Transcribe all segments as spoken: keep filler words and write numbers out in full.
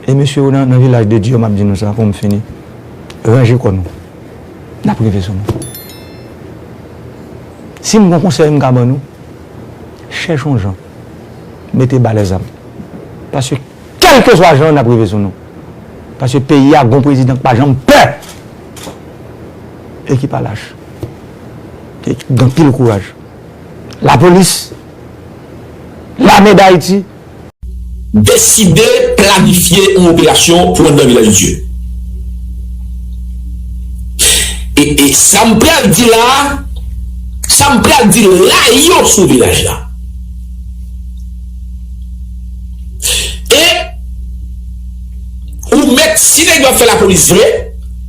E mesye yo nan, nan Vilaj de Dye, m ap di nou sa pou m fini. Ranje kò nou. N ap rive sou nou. Si m gon konsèy m ka ban nou, chèche yon jan. Mete ba lèzam. Paske kèlkeswa jan, n ap rive sou nou. Paske peyi a gon prezidan k pa janm pè. E ki pa lach. E ki gen anpil kouraj. Lapolis, Lame Dayiti, deside planifye yon operasyon pou anndan Vilaj de Dye. E, e sa m pral di la, sa m pral di la yo sou vilaj la. E ou mèt, si nèg yo ap fè lapolis vre,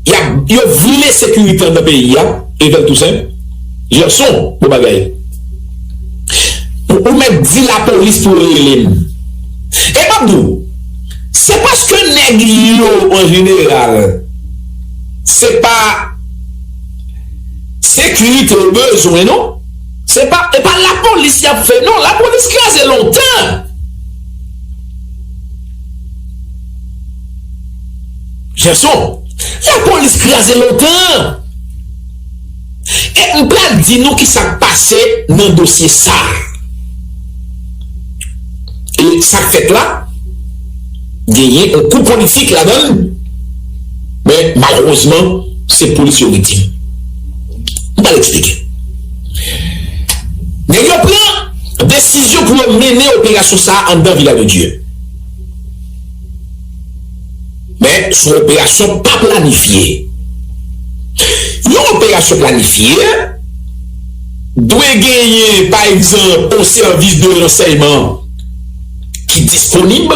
y ap, yo vle sekirite anndan peyi a, Evel Toussaint, Gerson, bon bagay. Ou, ou mèt di lapolis pou rele m. E m ap di w, se paske nèg yo, an jeneral, se pa sekirite yo bezwen, non. Se pa, e pa lapolis y ap fè, non. Lapolis kraze lontan. Gerson, lapolis kraze lontan. E m pral di nou ki sa k pase nan dosye sa a. E sa k fèt la, genyen yon kou politik ladan l, men malerezman, se polis yo viktim. M pral eksplike. Nèg yo pran desizyon pou yo mennen operasyon sa a anndan Vilaj de Dye. Men, se yon operasyon pa planifye. Yon operasyon planifye dwe genyen, pa egzanp, yon sèvis de ransèyman ki disponib,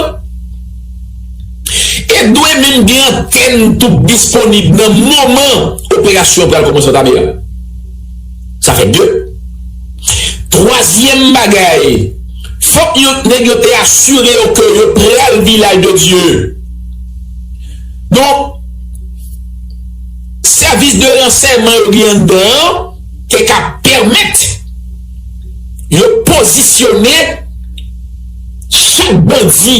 e dwe menm gen antèn tou disponib nan moman operasyon an pral kòmanse antame a. Sa fè de. Twazyèm bagay, fòk yo, nèg yo te asire yo ke yo pral Vilaj de Dye. Donk, sèvis de ransèyman yo gen anndan an te ka pèmèt yo pozisyone chak bandi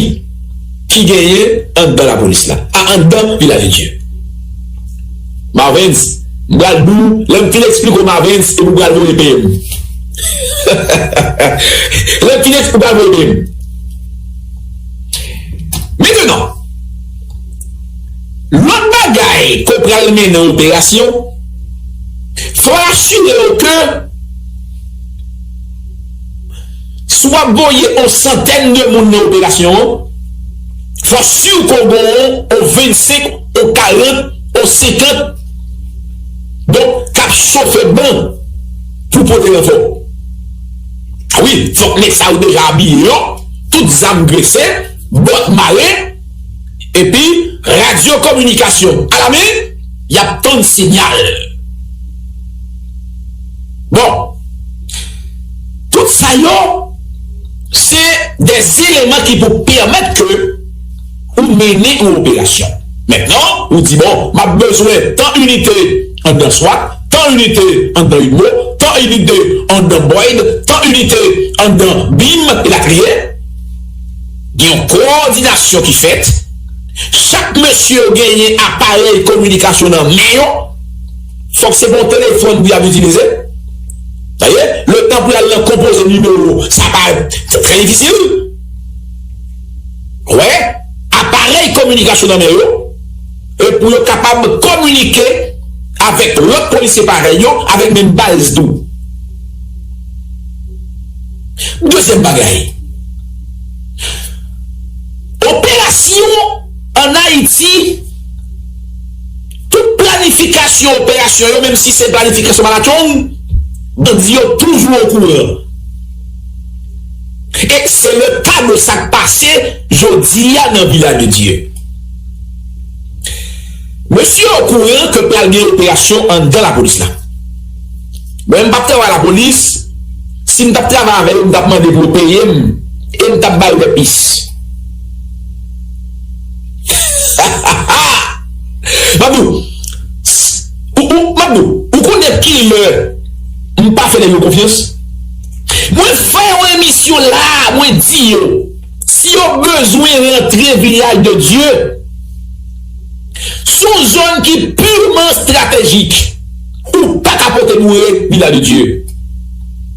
ki genyen anndan lapolis la, a, anndan Vilaj de Dye. Marvens, m pral di w, lè m fin eksplike w Marvens, epi w pral voye peye m. Lè m fin eksplike, w pral voye peye m. Mentenan, lòt bagay ke w pral mennen operasyon, fò w asire w ke si w ap voye yon santèn de moun nan operasyon an, fò si w gon yon vennsenk, yon karant, yon senkant, donk, k ap chofe ban pou pote ranfò. A wi, fòk nèg sa yo deja abiye yo, tout zam grese, bòt mare, epi radyo kominikasyon alamen, y ap tann siyal. Bon, tout sa yo, se de eleman ki pou pèmèt ke ou mennen yon operasyon. Mentnan, ou di, bon, m ap bezwen tan inite anndan swat, tan inite anndan UMO, tan inite anndan BOID, tan inite anndan BIM, elatriye. Gen yon kowòdinasyon ki fèt. Chak mesye yo genyen aparèy kominikasyon nan men yo. Fòk se pa yon telefòn pou y ap itilize. Sa ye, letan pou y al nan konpoze nimewo, sa pa, se trè difisil. Wè, aparèy kominikasyon nan men yo, e pou yo kapab kominike avèk lòt polisye parèy yo, avèk menm baz tou. Dezyèm bagay, operasyon ann Ayiti, tout planifikasyon operasyon yo, menm si se planifikasyon malatchong, bandi yo toujou okouran. E se le ka de sa k pase jodi a nan Vilaj de Dye. Mesye okouran ke pral gen operasyon anndan lapolis la. Mwen, m p ap travay lapolis. Si m t ap travay avè yo, m t ap mande pou yo peye m. E m t ap ba yo dèpis. M ap di w, ou, ou, m ap di w, ou konnen kilè m pa fè nèg yo konfyans? Mwen fè yon emisyon la, mwen di yo, si yo bezwen rantre Vilaj de Dye. Se yon zòn ki pirman estratejik. Ou pa ka pote boure Vilaj de Dye.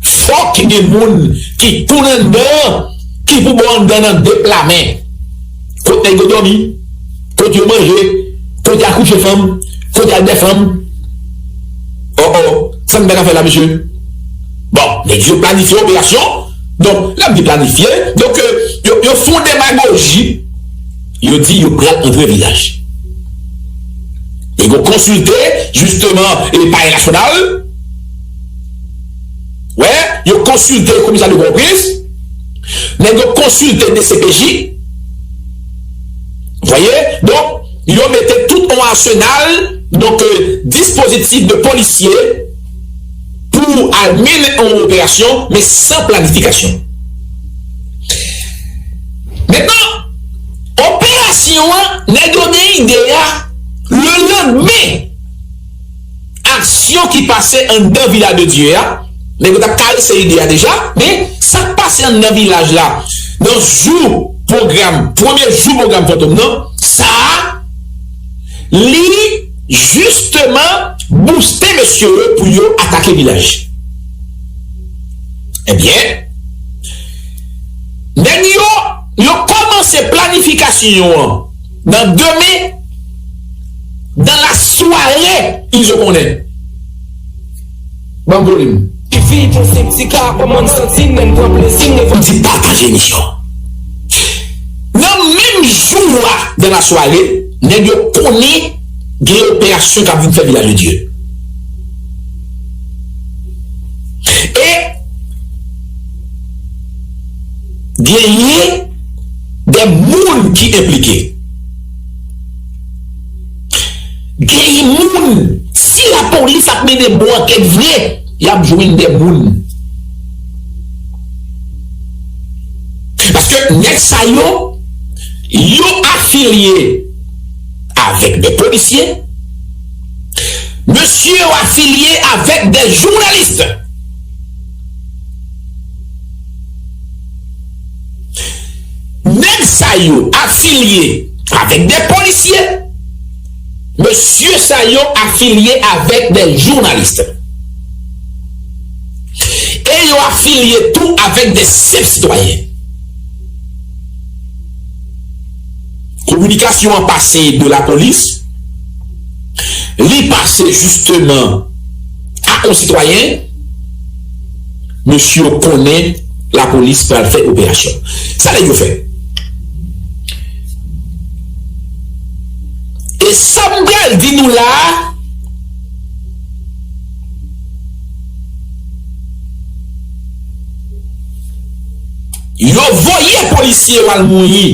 Fòk gen moun ki tounen anndan, ki pou ba w anndan nan de pla men. Kot nèg yo dòmi, kot yo manje, kot y a kouche fanm, kot y a dèyè fanm. Oh, oh, sa n pa ka fè la, mesye. Bon, nèg yo planifye operasyon. Donk, lè m di planifye, donk, euh, yo, yo fè yon demagoji. Yo di yo pral antre Vilaj. Nèg yo konsilte, jisteman, e Palè Nasyonal. Wè, yo konsilte komisè de pwovens. Nèg yo konsilte D C P J. Voyez? Donk, yo mete tout yon asenal, donk, euh, dispozitif de polisye pou al mennen yon operasyon, men san planifikasyon. Mentnan, operasyon an, nèg yo gen ide a, lelandmen, aksyon ki pase anndan Vilaj de Dye a, nèg yo t ap karese ide a deja, men sa k pase anndan vilaj la, nan jou pwogram, premye jou pwogram Fantom nan, sa a, li jisteman bouste mesye yo pou yo atake vilaj. Ebyen, nèg yo, yo kòmanse planifikasyon an nan demen, dans la soirée, ils ont konnen. Ban m volim. Fi pou se ti ka, kòman n santi n, men n pran plezi n devan. M di pataje emisyon. Nan menm jou a, dans la soirée, nèg yo konnen gen operasyon k ap vin fè Vilaj de Dye. E genyen de moun ki enplike. Genyen moun, si lapolis ap mennen bon ankèt vre, y ap jwenn de moun. Paske nèg sa yo, yo afilye avèk de polisye. Mesye yo afilye avèk de jounalis. Nèg sa yo afilye avèk de polisye. Mesye sa yo afilye avèk de jounalis. E yo afilye tou avèk de senp sitwayen. Kominikasyon an pase de lapolis, li pase jisteman a yon sitwayen, mesye yo konnen lapolis pral fè operasyon. Sa nèg yo fè? E sa m pral di nou la a, yo voye polisye yo al mouri.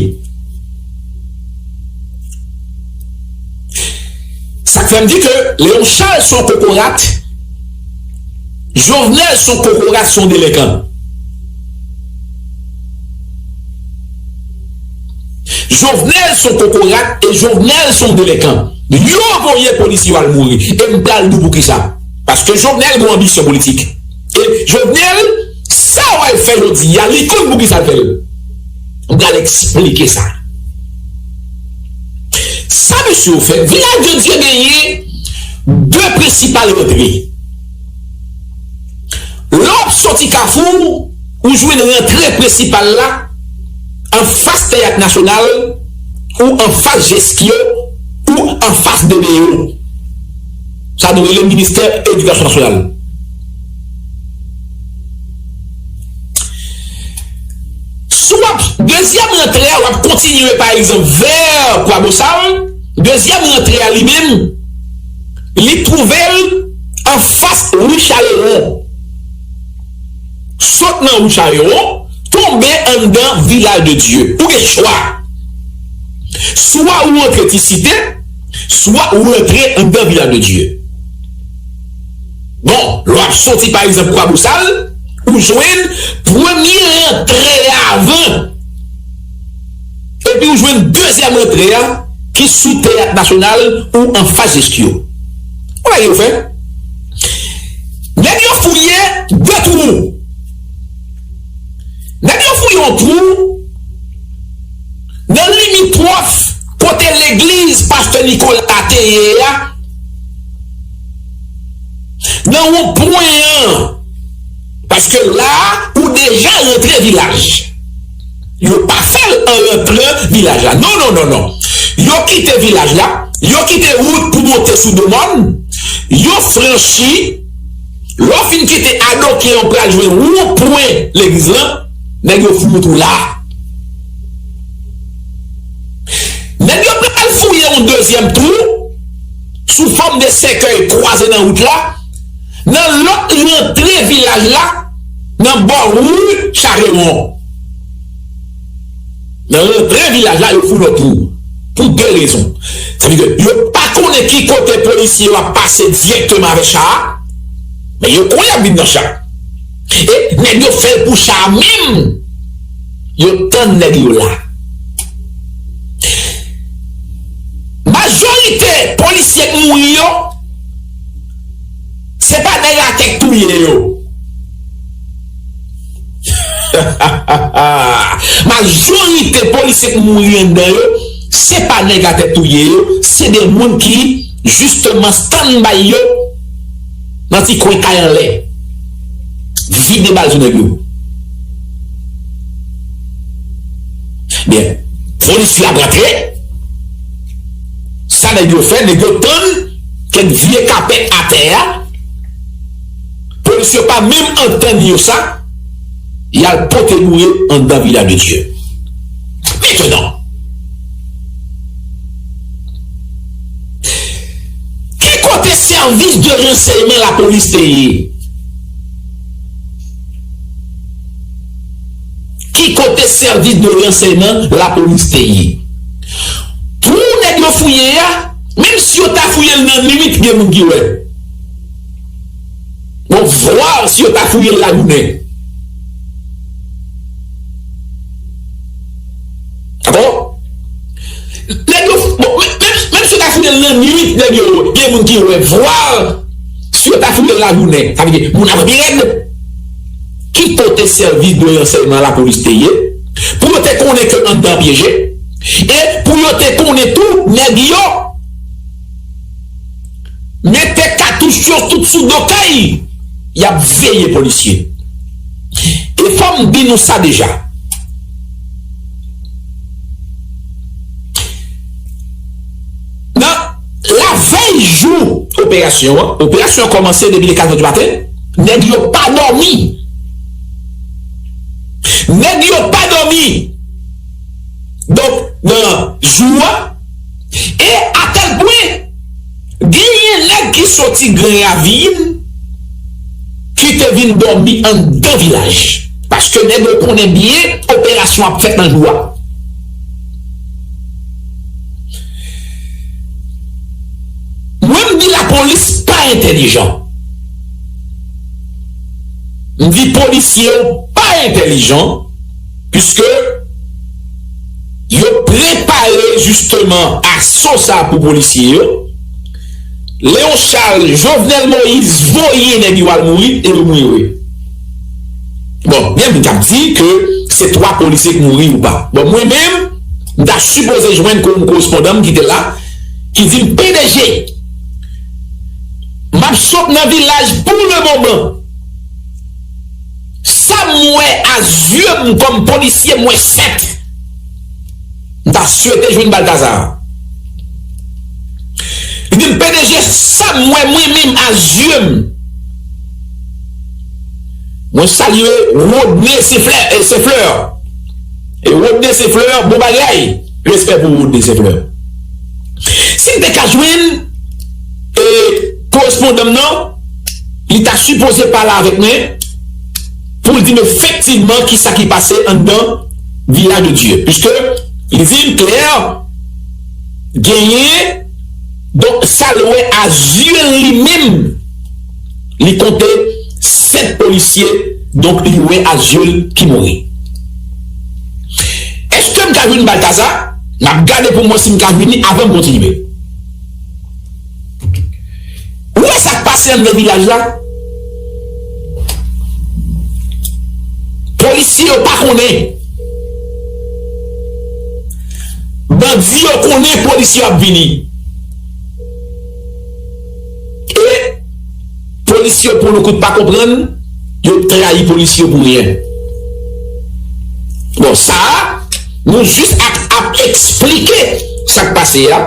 Sa k fè m di ke Léon Charles se yon kokorat, Jovenel se yon kokorat, se yon delenkan. Jovenel se yon kokorat e Jovenel se yon delenkan. Yo voye polisye yo al mouri. E m pral di w poukisa. Paske Jovenel gen yon anbisyon politik. E Jovenel, sa w al fè jodi a, li konn poukisa l fè l. M pral eksplike sa. Sa mesye yo fè, Vilaj de Dye genyen de prensipal rantre. Lè w ap soti Kafou, ou jwenn rantre prensipal la anfas Teyat Nasyonal, ou anfas Jeskyo, ou anfas D B O. Sa nou rele Ministè Edikasyon Nasyonal. Si w ap, dezyèm rantre a, w ap kontinye, pa egzanp, vè Kwabosal, dezyèm rantre a li menm, li twouve l anfas Ri Chareron. Sot nan Ri Chareron, tonbe anndan Vilaj de Dye. Ou gen chwa. Swa ou rantre Ti Site, swa ou rantre anndan Vilaj de Dye. Bon, lè w ap soti, pa egzanp, Kwabosal, ou jwenn premye rantre a avan. Epi ou jwenn dezyèm rantre a ki sou Teyat Nasyonal ou anfas Jeskyo. Ou wè yo fè? Nèg yo fouye de twou. Nèg yo fouye yon twou legliz pastè Nicolas te ye a, nan wonpwen an, paske la a, ou deja rantre vilaj. Yo pa fè l an rantran vilaj la. Non, non, non, non. Yo kite vilaj la, yo kite wout pou monte sou do mòn, yo franchi, lè w fin kite Adoken, yo pral jwenn wonpwen legliz lan, nèg yo fouye w tou la. Nèg yo pral fouye yon dezyèm twou sou fòm de sèkèy kwaze nan wout la, nan lòt rantre vilaj la, nan bò ri Charewon. Nan rantre vilaj la, yo fouye yon twou. Pou de rezon. Sa vle di ke yo pa konnen ki kote polisye yo ap pase dirèkteman avèk cha a, men yo konnen y ap vin nan cha. E nèg yo fè l pou cha a menm. Yo tann nèg yo la. Majorite polisye k mouri yo, se pa nèg atè k touye yo. Majorite polisye k mouri anndan yo, se pa nèg atè touye yo, se de moun ki, jisteman, stand by yo nan ti kwen kay anlè. Vide bal sou nèg yo. Byen, polisye ap rantre. Sa nèg yo fè, nèg yo tann kèk vye kapèt atè a. Polisye yo pa menm antann yo sa. Y al pote boure anndan Vilaj de Dye. Mentenan, ki kote sèvis de ransèyman lapolis te ye? Ki kote sèvis de ransèyman lapolis te ye? Twou nèg yo fouye a, menm si yo ta fouye l nan nuit, gen moun ki wè. Bon, vwal si yo ta fouye l lajounen. Dakò? Nèg yo, bon, menm, menm, menm si yo ta fouye l nan nuit, nèg yo, gen moun ki wè vwal. Si yo ta fouye l lajounen, sa vle di, moun ap pi rèd. Ki kote sèvis de ransèyman lapolis te ye? Pou yo te konnen ke anndan pyeje. E pou yo te konnen tou, nèg yo mete katouch yo tout sou do kay. Y ap veye polisye. E fò m di nou sa deja. Nan lavèy jou operasyon an, operasyon an kòmanse depi le kat è di maten, nèg yo pa dòmi. Nèg yo pa dòmi. Donk, nan jou a, e atèl pwen, genyen nèg ki soti Gran Ravin ki te vin dòmi anndan vilaj. Paske nèg yo konnen byen operasyon ap fèt nan jou a. Mwen, m di lapolis pa entèlijan. M di polisye yo pa entèlijan, piske yo prepare jisteman aso sa a pou polisye yo. Léon Charles, Jovenel Moïse voye nèg yo al mouri, e yo mouri vre. Bon, gen moun k ap di ke se twa polisye k mouri ou pa. Bon, mwen menm, m ta sipoze jwenn ko-, korespondan m ki te la, ki di m, "P D G, m ap sot nan vilaj pou le moman. Sa m wè a zye m kòm polisye, m wè sèt." M ta swete jwenn Baltazar. Li di m, "P D G, sa m wè mwen menm a zye m." Mwen salye Rodney Seflè, eh, Seflè. E Rodney Seflè, bon bagay. Respè pou Rodney Seflè. Si m te ka jwenn, eh, korespondan m nan, li ta sipoze pale avèk mwen pou l di m efektivman kisa ki pase anndan Vilaj de Dye. Piske li di m klè, genyen, donk, sa l wè a zye l li menm, li konte sèt polisye, donk, li wè a zye l ki mouri. Èske m ka jwenn Baltazar? M ap gade pou m wè si m ka jwenn li avan m kontinye. Ou wè sa k pase anndan vilaj la? Polisye yo pa konnen. Ban bandi yo konnen polisye yo ap vini. E polisye yo pou nou kout pa konprann, yo trayi polisye yo pou ryen. Bon, sa a, nou jis ap, ap eksplike sa k pase a.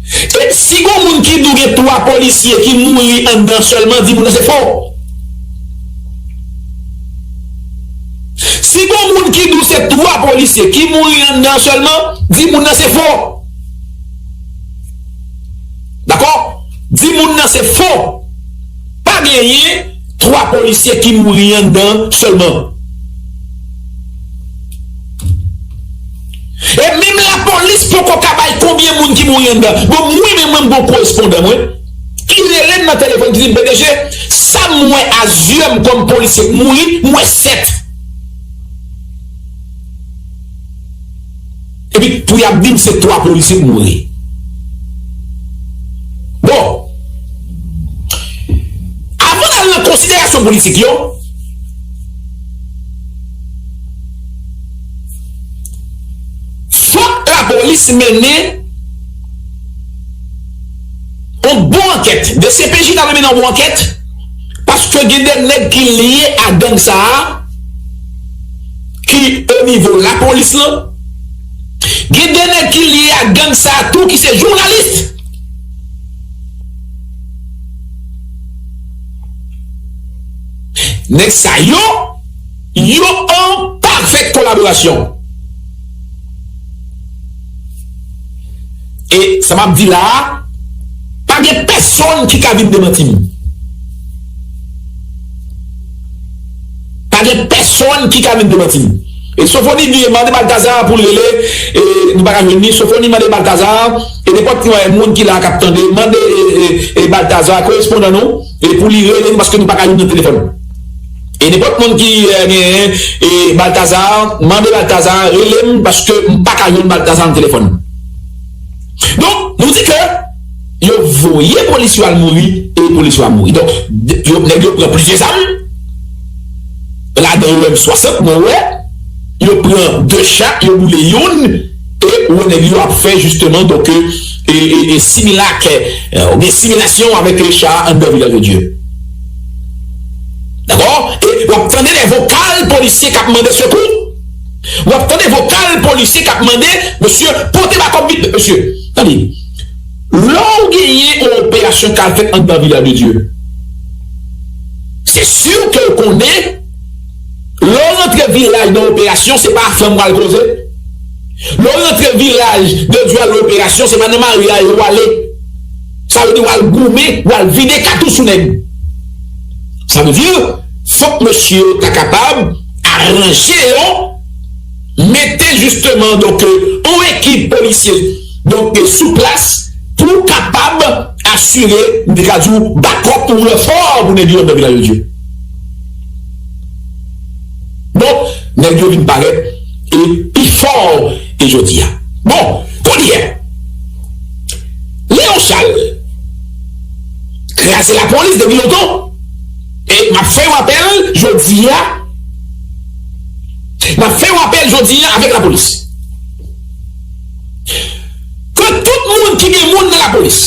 E si gon moun ki di w gen twa polisye ki mouri anndan sèlman, di moun nan se fo. Si gon moun ki di w se twa polisye ki mouri anndan sèlman, di moun nan se fo. Dakò? Di moun nan se fo. Pa genyen twa polisye ki mouri anndan sèlman. E menm lapolis poko ka bay konbyen moun ki mouri anndan. Bon, mwen menm, mwen, m gon korespondan mwen ki rele m nan telefòn, ki di m, "P D G, sa m wè a zye m kòm polisye k mouri, m wè sèt." Epi pou y ap di m se twa polisye k mouri. Bon, avan n al nan konsiderasyon politik yo, fòk lapolis mennen yon bon ankèt. D C P J ta dwe mennen yon bon ankèt, paske gen de nèg ki lye a gang sa a, ki o nivo lapolis lan. Gen de nèg ki lye a gang sa a tou, ki se jounalis. Nèg sa yo, yo an pafèt kolaborasyon. E sa m ap di la a, pa gen pèsonn ki ka vin demanti m. Pa gen pèsonn ki ka vin demanti m. E Sofoni di, mande Baltazar pou l rele, e nou pa ka jwenn li. Sofoni mande Baltazar, e nenpòt ki wè moun ki la k ap tande, mande, e, e, e Baltazar, korespondan nou, e pou li rele nou, paske nou pa ka jwenn nan telefòn. E nenpòt moun ki, e, genyen, e Baltazar, mande Baltazar, rele m, paske m pa ka jwenn Baltazar nan telefòn. Donk, nou di ke yo voye polisye yo al mouri, e polisye yo al mouri. Donk, de- yo, nèg yo pran plizyè zam, ladan yo M swasant, mwen wè, yo pran de cha, yo boule youn, e ou wè nèg yo ap fè jisteman, donk, e, e, e similakè, e, oubyen similasyon avèk cha anndan Vilaj de Dye. Dakò? E w ap tande de vokal polisye k ap mande sekou. W ap tande vokal polisye k ap mande, mesye, pote bakòp vit, mesye. Tande, lè w genyen yon operasyon k al fèt anndan Vilaj de Dye, se si ke w konnen, lè w rantre Vilaj nan operasyon, se pa a fanm w al koze. Lè w rantre Vilaj de Dye al nan operasyon, se pa nan maryaj w ale. Sa vle di w al goumen, w al vide katouch sou nèg. Sa vle di, fòk mesye yo ta kapab aranje yo, mete jisteman, donk, yon ekip polisye, donk, sou plas pou kapab asire, m te ka di w, bakòp ou ranfò pou nèg yo anndan Vilaj de Dye. Bon, nèg yo vin parèt e pi fò e jodi a. Bon, kounye a, Léon Charles kraze lapolis depi lontan. E m ap fè yon apèl jodi a. M ap fè yon apèl jodi a avèk lapolis. Ke tout moun ki gen moun nan lapolis,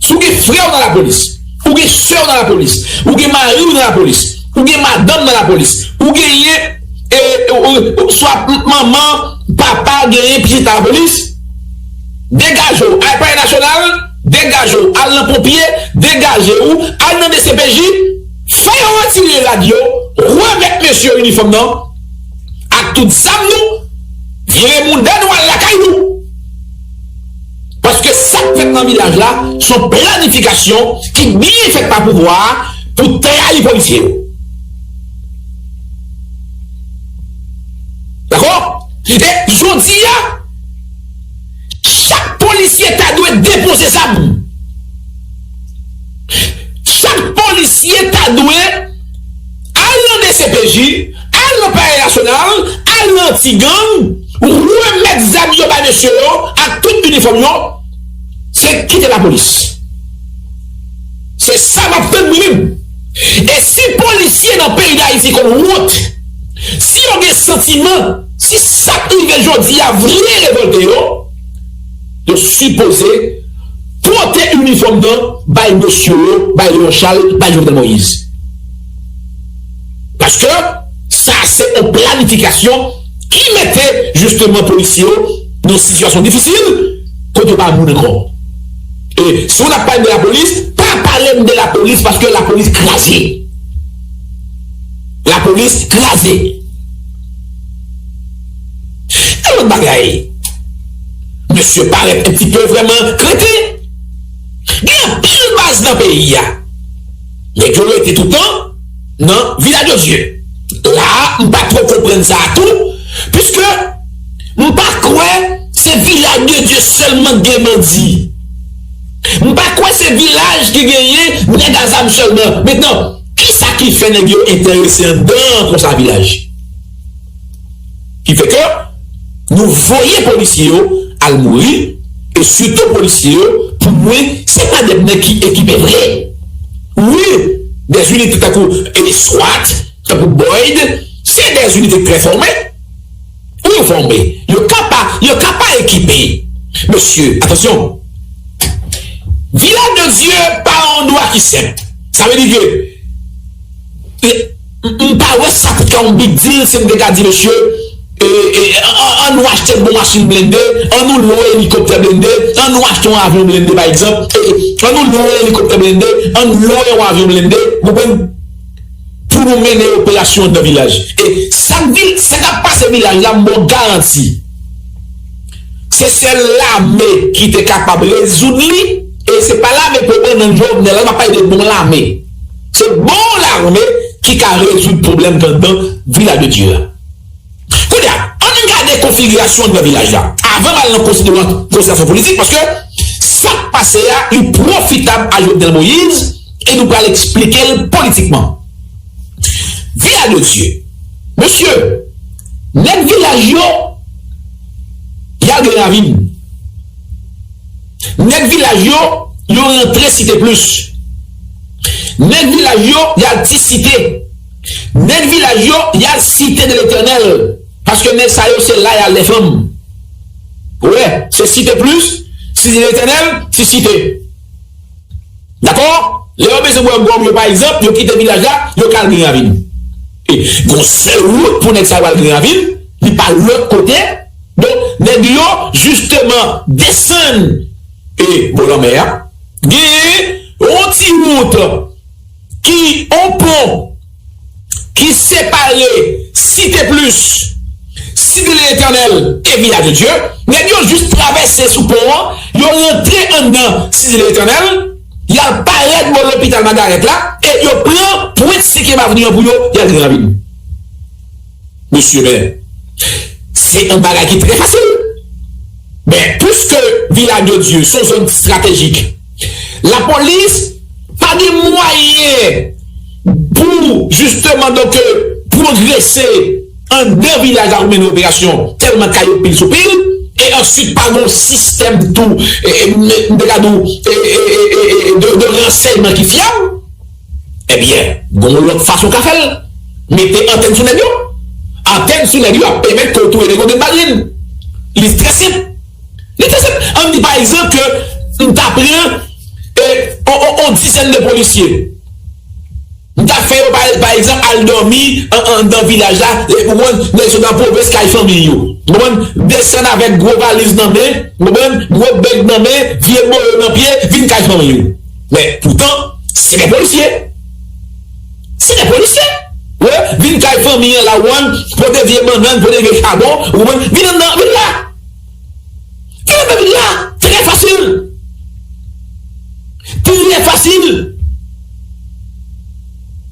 si w gen frè w nan lapolis, ou gen sè w nan lapolis, ou gen mari w nan lapolis, ou gen madanm nan lapolis, ou genyen, e, e, e, swa manman, papa, genyen pitit nan lapolis, degaje w, al Palè Nasyonal, degaje w, al nan ponpye, degaje w, al nan D C P J, fè yo retire rad yo, remèt mesye yo inifòm nan, ak tout zam nou, vire mouda nou al lakay nou. Paske sa k fèt nan Vilaj la, se yon planifikasyon ki byen fèt pa pouvwa a pou trayi polisye yo. Dakò? E jodi a, chak polisye ta dwe depoze zam. Chak polisye ta dwe al nan D C P J, al nan Palè Nasyonal, al nan Ti Gang, remèt zam yo bay mesye yo ak tout inifòm yo, se kite lapolis. Se sa m ap tann mwen menm. E si polisye nan peyi Dayiti konn wont, si yo gen santiman, Si sa k rive jodi a vle revòlte yo, yo sipoze pote inifòm nan bay mesye yo, bay Léon Charles, bay Jovenel Moïse. Paske sa se yon planifikasyon ki mete jisteman polisye yo nan sitiyasyon difisil kote yo pa moun ankò. E si w ap pale de lapolis, pa pale m de lapolis paske lapolis kraze. Lapolis kraze. Yon lòt bagay, mesye parèt un petit peu vrèman kreten. Gen anpil baz nan peyi a. Nèg yo rete toutan nan Village de Dieu. La a, m pa twò konprann sa a tou, piske m pa kwè se Village de Dieu sèlman k gen bandi. M pa kwè se vilaj ki genyen nèg a zam sèlman. Mentnan, kisa ki fè nèg yo enterese anndan konsa vilaj? Ki fè ke nou voye polisye yo al mouri, e sitou polisye yo, pou mwen, se pa de nèg ki ekipe vre. Wi, des unités tankou, e, swat, tankou Boyd, se des unités trè fòme. Wi, yo fòme. Yo ka pa, yo ka pa ekipe. Mesye, atansyon. Vilaj de Dye pa yon dwa ki senp. Sa vle di ke, e, m, m pa wè sa pou fè yon big deal si m te ka di, mesye, e, e, an, an, an nou achte bon machin blende, an nou lwe elikoptè blende, an nou achte yon avyon blende, pa egzanp, e, e, an nou lwe yon elikoptè blende, an nou lwe yon avyon blende, w konprann? Pou nou mennen operasyon anndan vilaj. E sa k vil, sa k ap pase vilaj la, m ba w garanti. Se sèl lame ki te kapab rezoud li, e se pa lame pou pran nan Jovenel la, m ap pale de bon lame. Se bon lame ki ka rezoud pwoblèm k anndan Vilaj de Dye a. Kounye a, ann gade konfigirasyon anndan vilaj la. Avan m al nan konsideran-, konsiderasyon politik, paske sa k pase a, li pwofitab a Jovenel Moïse, e nou pral eksplike l politikman. Vilaj de Dye. Mesye, nèg vilaj yo, y al Gran Ravin. Nèg vilaj yo, yo rantre Site Plis. Nèg vilaj yo, y al Ti Site. Nèg vilaj yo, y al Site de Letènèl. Paske nèg sa yo, se la y al lè fanm. Ou wè, se Site Plis, Site de Letènèl, Ti Site. Dakò? Lè yo bezwen bwè gwòg yo, pa egzanp, yo kite vilaj la, yo ka al Gran Ravin. E gon sèl wout pou nèg sa yo al Gran Ravin, li pa lòt kote. Donk, nèg yo, jisteman, desann, e, bò lanmè a. Genyen yon ti wout ki, yon pon ki separe Site Plis, Site de Letènèl e Vilaj de Dye. Nèg yo jis travèse sou pon an, yo rantre anndan Site de Letènèl, y al parèt bò lopital Magarèt la, e yo pran pwent senkyèm avni an pou yo, y al Gran Ravin. Mesye, men, se yon bagay ki trè fasil. Men, piske Vilaj de Dye se yon zòn estratejik, lapolis pa gen mwayen pou, jisteman, donk, pwogrese anndan vilaj la pou mennen operasyon, tèlman kay yo pil sou pil, e answit pa gen yon sistèm tou, e, e, m, m te ka di w, e, e, de, de ransèyman ki fyab. Ebyen, gon lòt fason w ka fè l. Mete antèn sou nèg yo. Antèn sou nèg yo ap pèmèt ke w touye nèg yo gen bal grenn. Li trè senp. Li trè senp. Ann di, pa egzanp, ke m ta pran, e, on, on, on dizèn de polisye. M ta fè yo, pa, pa egzanp, al dòmi an, anndan vilaj la, e, ou konprann, nèg sot nan pwovens kay fanmi yo. Ou konprann? Desann avèk gwo valiz nan men, ou konprann? Gwo bèg nan men, vye boyo nan pye, vin kay fanmi yo. Men, poutan, se de polisye. Se de polisye. Wi, vin kay fanmi an la, ou konprann, pote vye bannann, pote vye chabon, ou konprann, vin anndan, vin la. Vin anndan vil la. Trè fasil. Trè fasil.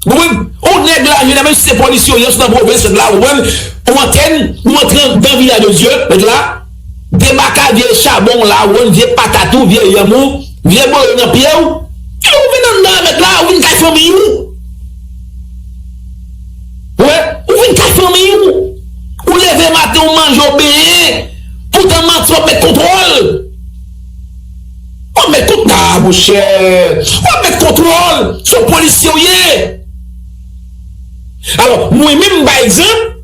Ou konprann? Ou nèg la, jeneralman, si se polisye, ou nan pwovens la, ou konprann? Ou antèn, ou antre anndan Vilaj de Dye, nèg la, debake vye chabon la, ou konprann, vye patat ou, vye yanm ou, vye boyo nan pye w, e ou vin anndan, nèg la, ou vin kay fanmi w. Ou wè, ou vin kay fanmi w. Ou leve maten, ou manje, ou benyen. Poutan manti, w ap met kontwòl. W ap met kont-, a, monchè. W ap met kontwòl. Se yon polisye w ye. Alò, mwen menm, pa egzanp,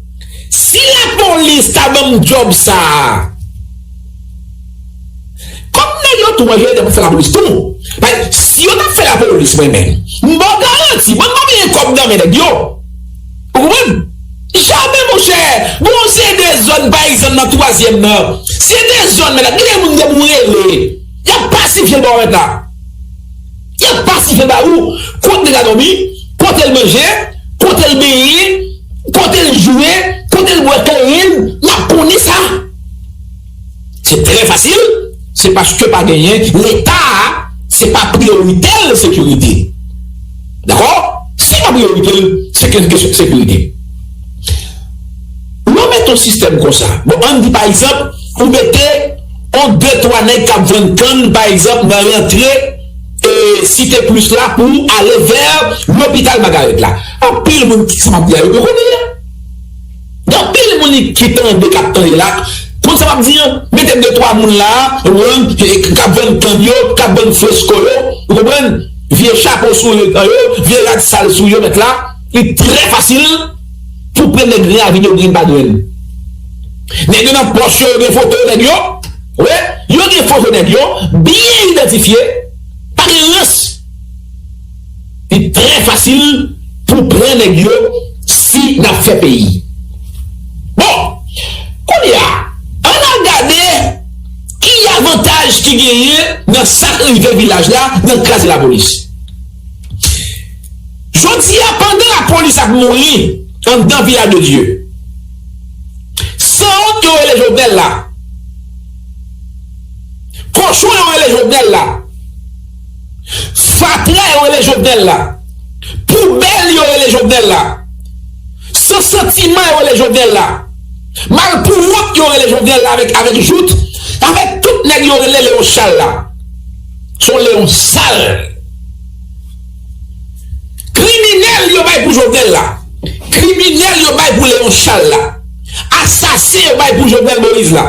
si lapo-, Lapolis ta ban m djòb sa a. Kòm nèg yo tou manje, yo t ap fè lapolis tou. Paske si yo t ap fè lapolis, mwen menm, m ba w garanti, mwen pa bliye kòb nan men nèg yo. Ou konprann? Jamè, monchè. Bon, se de zòn, pa egzanp, nan twazyèm nan. Se de zòn, men gen de moun depi w rele, y ap pasifye l ba w mèt la. Y ap pasifye l ba ou. Kote nèg la dòmi, kote l manje, kote l benyen, kote l jwe, kote l bwè kanyen l, y ap konnen sa. Se trè fasil, se paske pa genyen, Leta a, se pa priyorite l sekirite. Dakò? Se pa priyorite l, se ke- kesyon sekirite. Lè w mete yon sistèm konsa, bon, ann di pa egzanp, ou mete yon de twa nèg k ap vann kann, pa egzanp, nan rantre e, Site Plis la pou ale vè lopital Magarèt la. Anpil moun ki sa m ap di a yo poko konnen. Gen anpil moun ki tande, k ap tande la. Konn sa m ap di an, mete de twa moun la, k ap vann kann yo, k ap vann fresko yo, ou konprann? Vye chapo sou yo, vye rad sal sou yo, mèt la, li trè fasil pou pran nèg grenn avin yo, grenn pa grenn. Nèg yo nan pòch yo, yo gen foto nèg yo. Wi, yo gen foto nèg yo, byen idantifye, pa gen rans. Li trè fasil pou pran nèg yo si n ap fè peyi. Bon, kounye a, ann al gade ki avantaj ki genyen nan sa k rive vilaj la, nan kraze lapolis. Jodi a, pandan lapolis ap mouri anndan Vilaj de Dye, sanwont yo rele Jovenel la, kochon yo rele Jovenel la, fatra yo rele Jovenel la, poubèl yo rele Jovenel la, san santiman yo rele Jovenel la, malpouwont yo rele Jovenel la avèk, avèk jout, avèk tout nèg yo rele Leon Charles la. Se yon Leon sal. Kriminèl yo bay pou Jovenel la. Kriminèl yo bay pou Leon Charles la. Asasen yo bay pou Jovenel Moïse la.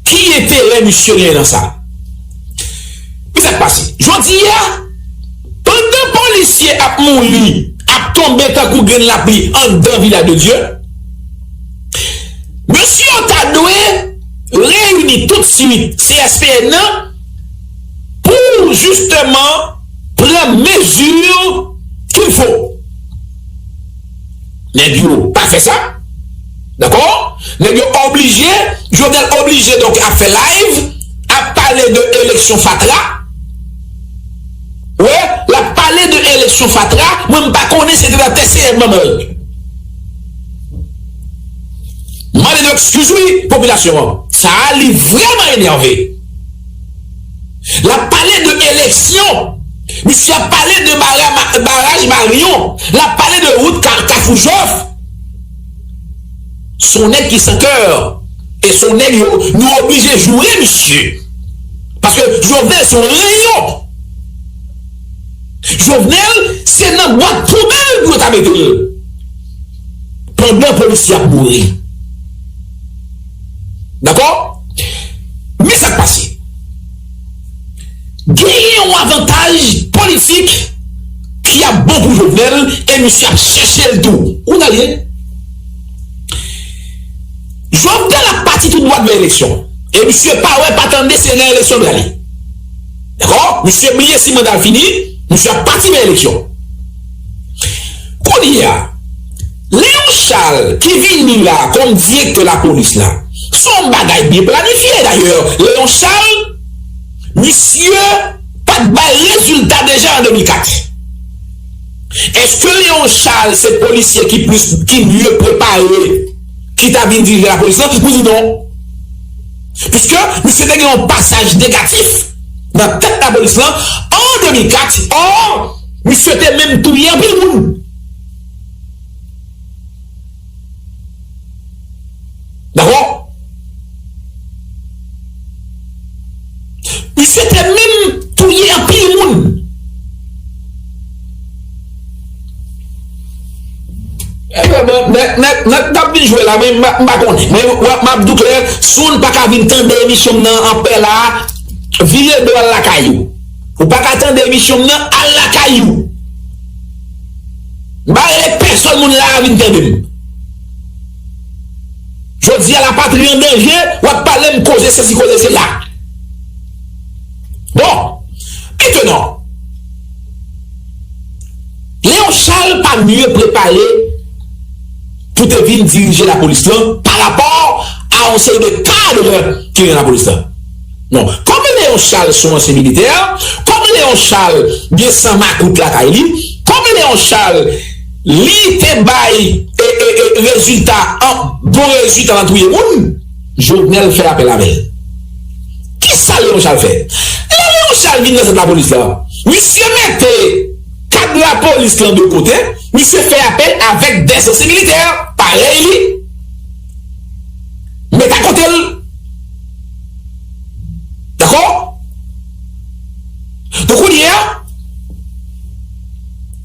Ki enterè misye gen nan sa? Ki sa k pase? Jodi a, pandan polisye ap mouri, ap tonbe tankou grenn lapli anndan Vilaj de Dye, mesye yo ta dwe reyini toutswit C S P N nan pou jisteman pran mezi qu'il faut. Nèg yo pa fè sa. Dakò? Nèg yo oblije, Jovenel oblije donk ap fè live, ap pale de eleksyon fatra. Wi, l ap pale de eleksyon fatra, mwen m pa konnen si se te nan T C M manman l. Mande nou ekskiz wi, popilasyon an. Sa a, li vrèman enève. L ap pale de eleksyon. Misye ap pale de bara- baraj Marion. L ap pale de wout Ka- Kafou Jòf. Se yon nèg ki san kè. E se yon nèg yo, nou oblije joure misye. Paske Jovenel se yon reyon. Jovenel, se nan bwat poubèl pou yo ta mete l. Pandan polisye ap mouri. Dakò? Men sa k pase. Genyen yon avantaj politik ki ap bon pou Jovenel e misye ap chèche l tou. Ou nan lye? Jovenel ap pati tou dwat vè eleksyon. E misye pa wè, pa tande, se nan eleksyon l prale. Dakò? Misye bliye si manda l fini, misye ap pati vè eleksyon. Kounye a, Leon Charles ki vini la kòm direktè lapolis la, se yon bagay byen planifye dayè. Leon Charles, misye pa t bay rezilta deja an de mil kat. Èske Leon Charles se polisye ki plis, ki mye prepare, ki ta vin dirije lapolis la? Mwen di non. Piske misye te gen yon pasaj negatif nan tèt lapolis la an de mil kat, ò, misye te menm touye anpil moun. Dakò? Misye te menm touye anpil moun. Ebyen, bon, nèg, nèg, nèg k ap vin jwe la, mwen, m pa, m pa konnen. Men, w ap, m ap di w klè, si w pa ka vin tande emisyon m nan an pè la, vire do al lakay ou. Ou pa ka tande emisyon m nan, al lakay ou. M pa rele pèsonn moun la a vin tande m. Jodi a lapatri an danje, w ap pale m koze sesi koze sela. Bon, mentnan, Léon Charles pa mye prepare pou te vin dirije lapolis lan pa rapò a yon seri de kad ki nan lapolis lan. Non, kòm Léon Charles se yon ansyen militè, kòm Léon Charles gen san makout lakay li, kòm Léon Charles li te bay e, e, e, rezilta, an bon rezilta nan touye moun, Jovenel fè apèl avè l. Kisa Léon Charles fè? Lè Léon Charles vin nan tèt lapolis la, misye mete kad lapolis lan de kote, misye fè apèl avèk dèz ansyen militè parèy li, met akote l. Dakò? Donk, kounye a,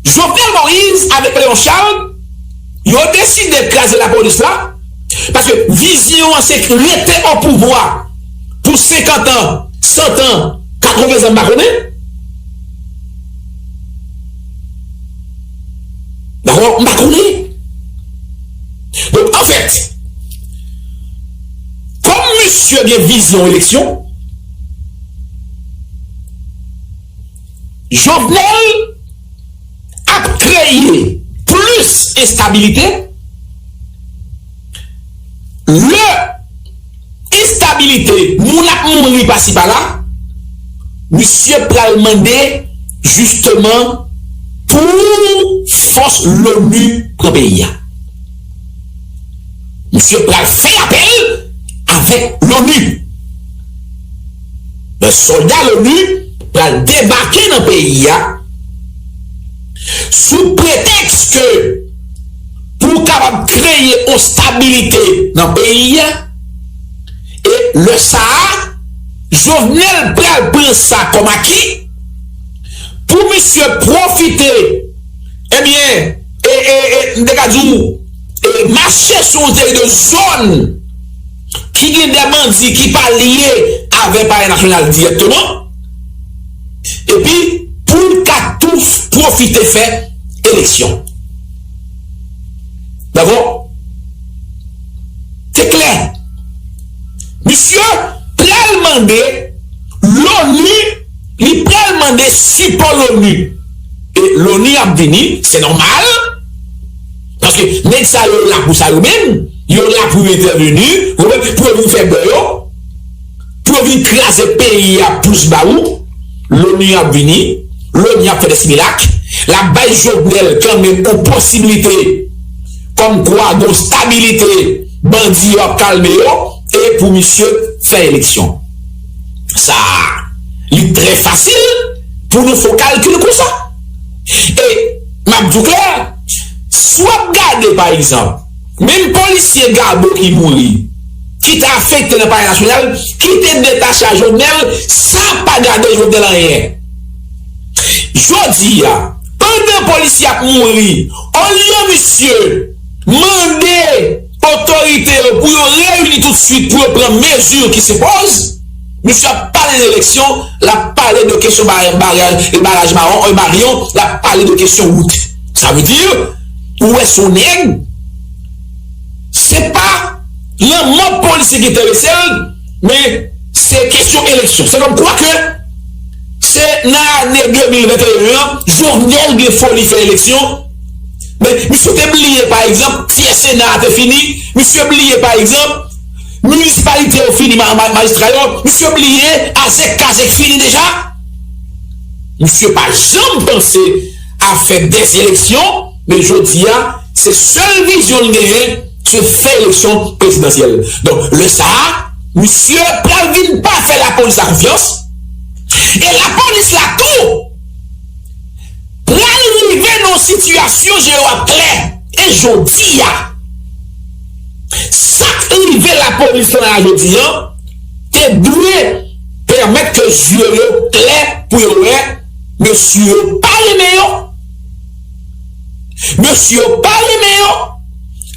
Jovenel Moïse avèk Léon Charles, yo deside kraze lapolis la, paske vizyon an se rete o pouvwa pou senkant an, san an, katreven zan, m pa konnen. Dakò? M pa konnen. Donk, anfèt, kòm misye gen vizyon eleksyon, Jovenel ap kreye plis enstabilite. Lè enstabilite, moun ap mouri pasi pala, misye pral mande jisteman pou fòs l'ONU pran peyi a. Misye pral fè apèl avèk l'ONU. Men sòlda l'ONU pral debake nan peyi a sou pretèks ke pou kapab kreye yon stabilite nan peyi a, e lè sa a, Jovenel pral pran sa kòm aki pou misye pwofite, ebyen, e, e, e, m te ka di w, e, mache sou yon seri de zòn ki gen de bandi ki pa lye avè Palè Nasyonal dirèkteman, epi pou l ka tou pwofite fè eleksyon. Dakò? Se klè. Misye pral mande l'ONU, li pral mande sipò l'ONU. E l'ONU ap vini, se nòmal. Paske nèg sa yo la pou sa yo menm. Yo la pou yo entèveni, pou yo vin fè bè yo, pou yo vin kraze peyi a plis ba ou. L'ONU ap vini, l'ONU ap fè de similak, l ap bay Jovenel kanmenm yon posiblite kòmkwa gon stabilite, bandi yo ap kalme yo, e pou misye fè eleksyon. Sa, li trè fasil pou nou fè yon kalkil konsa. E m ap di w klè, si w ap gade, pa egzanp, menm polisye Gabo ki mouri, ki te afekte nan Palè Nasyonal, ki te detache a Jovenel, sa pa gade Jovenel anyen. Jodi a, pandan polisye ap mouri, olye misye mande otorite yo pou yo reyini toutswit pou yo pran mezi ki sepoze, misye ap pale de eleksyon, l ap pale de kesyon baraj, baraj, baraj Mawon, e Maryon, l ap pale de kesyon wout. Sa vle di, ou wè se yon nèg, se pa lanmò polisye ki enterese l, men se kesyon eleksyon. Se kòm kwa ke se nan ane de mil venteyen an, Jovenel gen foli fè eleksyon, men misye te bliye, pa egzanp, tyè Sena a te fini, misye bliye, pa egzanp, minisipalite yo fini, ma-, ma-, majistra yo, misye bliye, azèk kazèk fini deja. Misye pa janm panse a fè dèz eleksyon, men jodi a, se sèl vizyon l genyen, se fè eleksyon prezidansyèl. Donk, lè sa a, misye pral vin pa fè lapolis la konfyans, e lapolis la tou pral rive nan yon sitiyasyon je yo ap klè. E jodi a, sa k rive lapolis la jodi a, te dwe pèmèt ke je yo klè pou yo wè mesye yo pa renmen yo. Mesye yo pa renmen yo.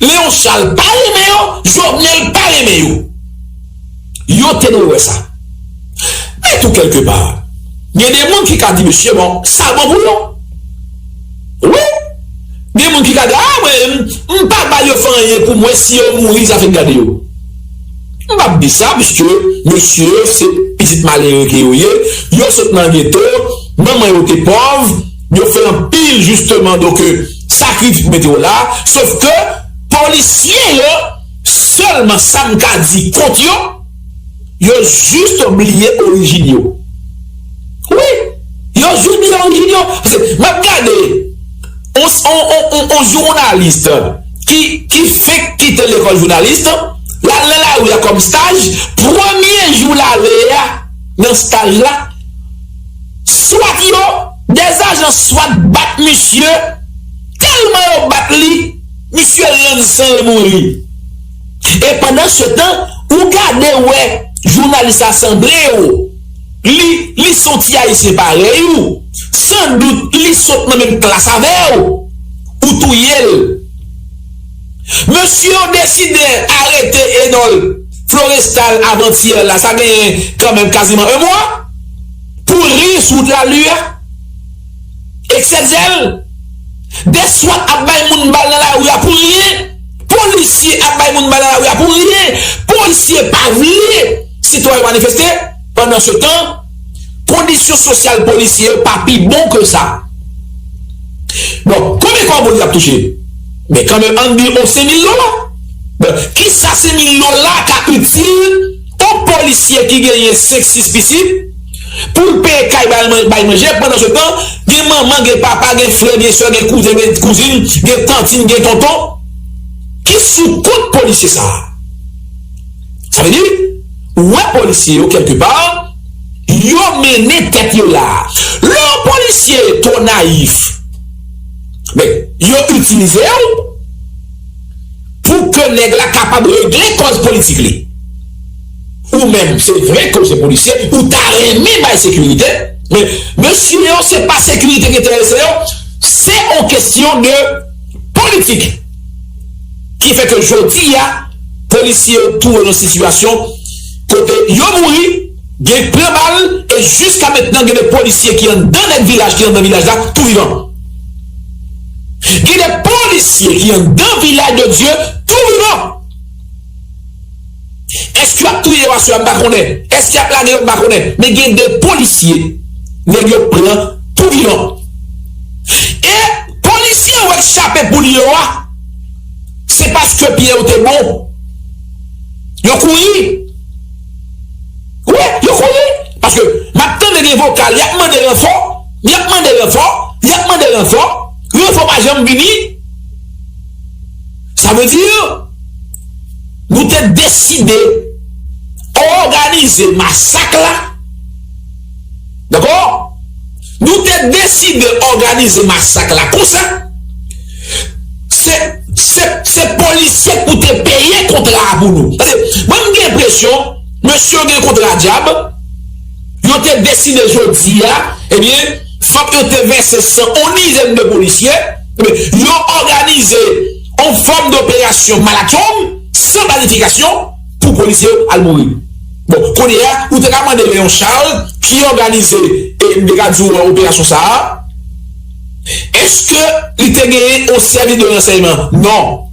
Léon Charles pa renmen yo. Jovenel pa renmen yo. Yo te dwe wè sa. Men tou kèlkepa, gen de moun ki ka di, mesye, bon, sa bon pou yo. Wi. Gen moun ki ka di, a, mwen, m, m pa ba yo fè anyen pou mwen, si yo mouri, sa fin gade yo. M p ap di sa, piske mesye yo se pitit malere ke yo ye, yo sot nan geto, manman yo te pòv, yo fè anpil, jisteman, donk, sakrifis pou mete yo la, sof ke polisye yo, sèlman sa m ka di kont yo, yo jis bliye orijin yo. Wi, yo jis bliye orijin yo. Paske m ap gade, on, on, on, on, on jounalis ki, ki fenk kite lekòl jounalis, l al nan lari a kòm staj, premye jou l ale a nan staj la, swat yo, dèzajan swat bat misye, tèlman yo bat li, misye rann san l mouri. E pandan se tan, ou gade wè jounalis la sanble w, li, li se yon ti ayisyen parèy ou, sandout li sot nan menm klas avè w, ou touye l. Mesye yo deside arete Enòl Florestal avantyè la, sa genyen kanmenm kaziman yon mwa, pou ri sou wout lari a. Ekse de zèl, de swat ap bay moun bal nan lari a pou ryen, polisye ap bay moun bal nan lari a pou ryen, polisye pa vle sitwayen yo manifeste, pandan se tan, kondisyon sosyal polisye yo pa pi bon ke sa. Bon, konbyen kòb y ap touche? Men kanmenm, ann di yon senk mil dola. Bon, kisa senk mil dola ka itil yon polisye ki genyen senk, sis pitit pou l peye kay, bay, bay manje, pandan se tan, gen manman, gen papa, gen frè, gen sè, gen kouzen, gen kouzin, gen tantin, gen tonton ki sou kont polisye sa a? Sa vle di, ou wè polisye yo, kèlkepa, yo mennen tèt yo la. Lè yon polisye twò nayif, men, yo itilize w pou ke nèg la kapab regle kòz politik li. Ou menm, se vre ke w se polisye, ou ta renmen bay sekirite, men mesye yo, se pa sekirite ki enterese yo, se yon kesyon de politik. Ki fè ke jodi a, polisye yo twouve nan sitiyasyon kote yo mouri, gen pran bal, e jiska mentnan gen de polisye ki anndan nèg vilaj, ki anndan vilaj la, tou vivan. Gen de polisye ki anndan Vilaj de Dye, tou vivan. Èske y ap touye yo aswè a, m pa konnen. Èske y ap lage yo, m pa konnen. Men gen de polisye, nèg yo pran tou vivan. E polisye yo wè k chape poul yo a, se paske pye yo te bon. Yo kouri. Wi, yo kouri. Paske m ap tande gen vokal, y ap mande ranfò, y ap mande ranfò, y ap mande ranfò. Ranfò pa janm vini. Sa vle di, nou te deside òganize masak la. Dakò? Nou te deside òganize masak la konsa. Se, se, se polisye pou te peye kontra a pou nou. Paske mwen, m gen enpresyon, mesye yo gen kontra dyab, yo te deside jodi a, ebyen, fòk yo te vèse san on dizèn de polisye, ebyen, yo òganize on fòm doperasyon malatchong, san planifikasyon, pou polisye yo al mouri. Bon, kounye a, ou te ka mande Leon Charles, ki òganize, e m te ka di w operasyon sa a, èske li te genyen yon sèvis de ransèyman? Non.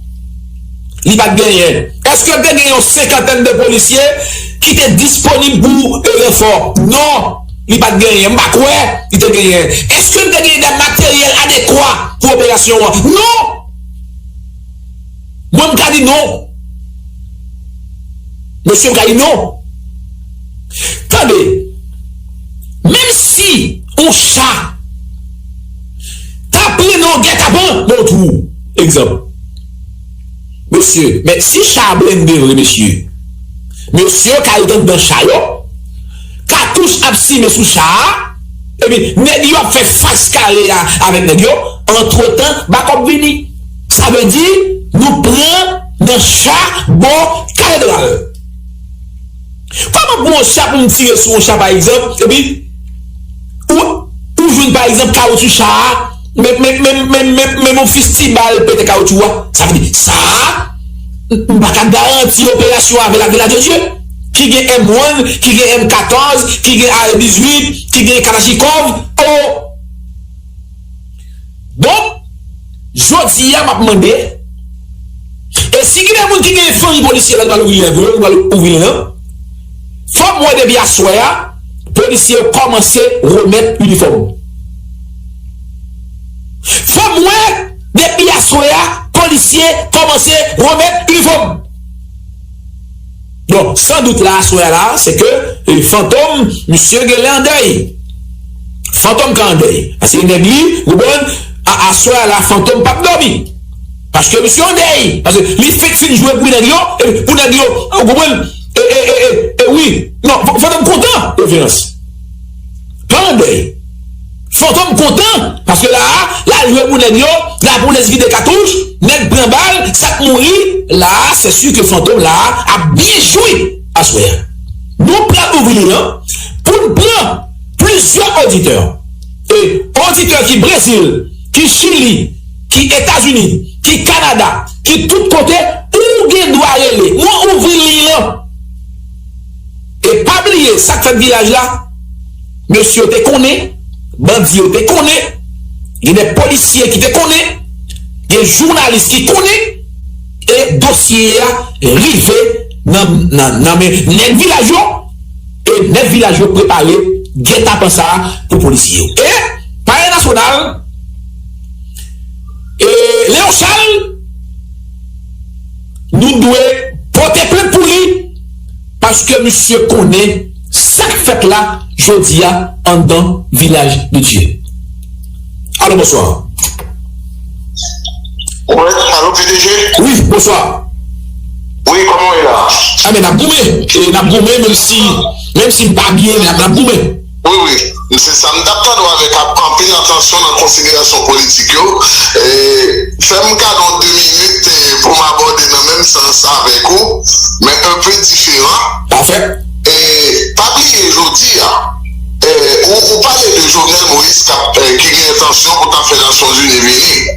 Li pa t genyen. Èske te gen yon senkantèn de polisye ki te disponib pou ranfò? Non. Li pa t genyen. M pa kwè li te genyen. Èske te genyen de materyèl adekwa pou operasyon an? Non. Mwen, m ka di non. Mesye, m ka di non. Tande, menm si yon cha ta prennen yon gètapan, bon, twou. Egzanp. Mesye, men si cha a blende vre, mesye, mesye yo ka ret anndan cha yo, katouch ap simen sou cha a, epi nèg yo ap fè fas kare a avèk nèg yo, antretan, bakòp vini. Sa vle di, nou pran nan cha bò katedral. Kòman pou yon cha, pou m tire sou yon cha, pa egzanp, epi ou, ou jwenn, pa egzanp, kawotchou cha a, men, men, men, men, men, men yon fistibal pete kawotchou a? Sa vle di, sa a, m, m pa ka garanti operasyon avè l ak Vilaj de Dye, ki gen M wan, ki gen M katòz, ki gen A R dizuit, ki gen kalachnikòv. Oh! Donk, jodi a, m ap mande, e Si gen de moun ki gen fanmi polisye la, li pral ouvri li an pou yo, li pral ouvri li an. Fò m wè depi aswè a, polisye yo kòmanse remèt inifòm. Fò m wè depi aswè a, polisye kòmanse remèt inifòm. Donk, san dout la, aswè a la, se ke eh, Fantom, misye genlè an dèy. Fantom ka an dèy. Paske nèg li, ou konprann, a- aswè a la, Fantom p ap dòmi. Paske misye an dèy. Paske li fèk fin jwe pou nèg yo, e pou nèg yo, ou konprann? E, e, e, e, e, wi. Non, Fantom kontan, referans. Pa an dèy. Fantom kontan, paske la a, l al jwe pou nèg yo, la polis vide katouch, nèg pran bal, sa k mouri, la a, se si ke Fantom la a ap byen jwe aswè a. Nou pral ouvri li an pou n pran plizyè oditè. E oditè ki Brezil, ki Chili, ki Etazini, ki Kanada, ki tout kote, ou gen dwa rele. Mwen ouvri liy lan. E pa bliye sa k fèt vilaj la. Mesye yo te konnen, bandi yo te konnen, gen de polisye ki te konnen, gen jounalis ki konnen, e dosye a rive nan, nan, nan men nèg vilaj yo, e nèg vilaj yo prepare gètapan sa a pou polisye yo. E Palè Nasyonal, e Leon Charles, nou dwe pote plent pou li, paske misye konnen sa k fèt la jodi a anndan Vilaj de Dye. Alo, bonswa. Wi, alo, P D G? Wi, bonswa. Wi, kòman w ye la? A, men n ap goumen. E n ap goumen, menm si, menm si m pa byen, n ap, n ap goumen. Wi, wi. Se sa, m t ap tande w avèk ap- anpil atansyon nan konsiderasyon politik yo. E, fè m kado de minit e, pou m abòde nan menm sans avèk ou, men un peu diferan. Pafè. E, pa bliye, jodi a, e, ou, ou pale de Jovenel Moïse k ap, e, ki gen entansyon pou t ap fè Nasyonzini vini.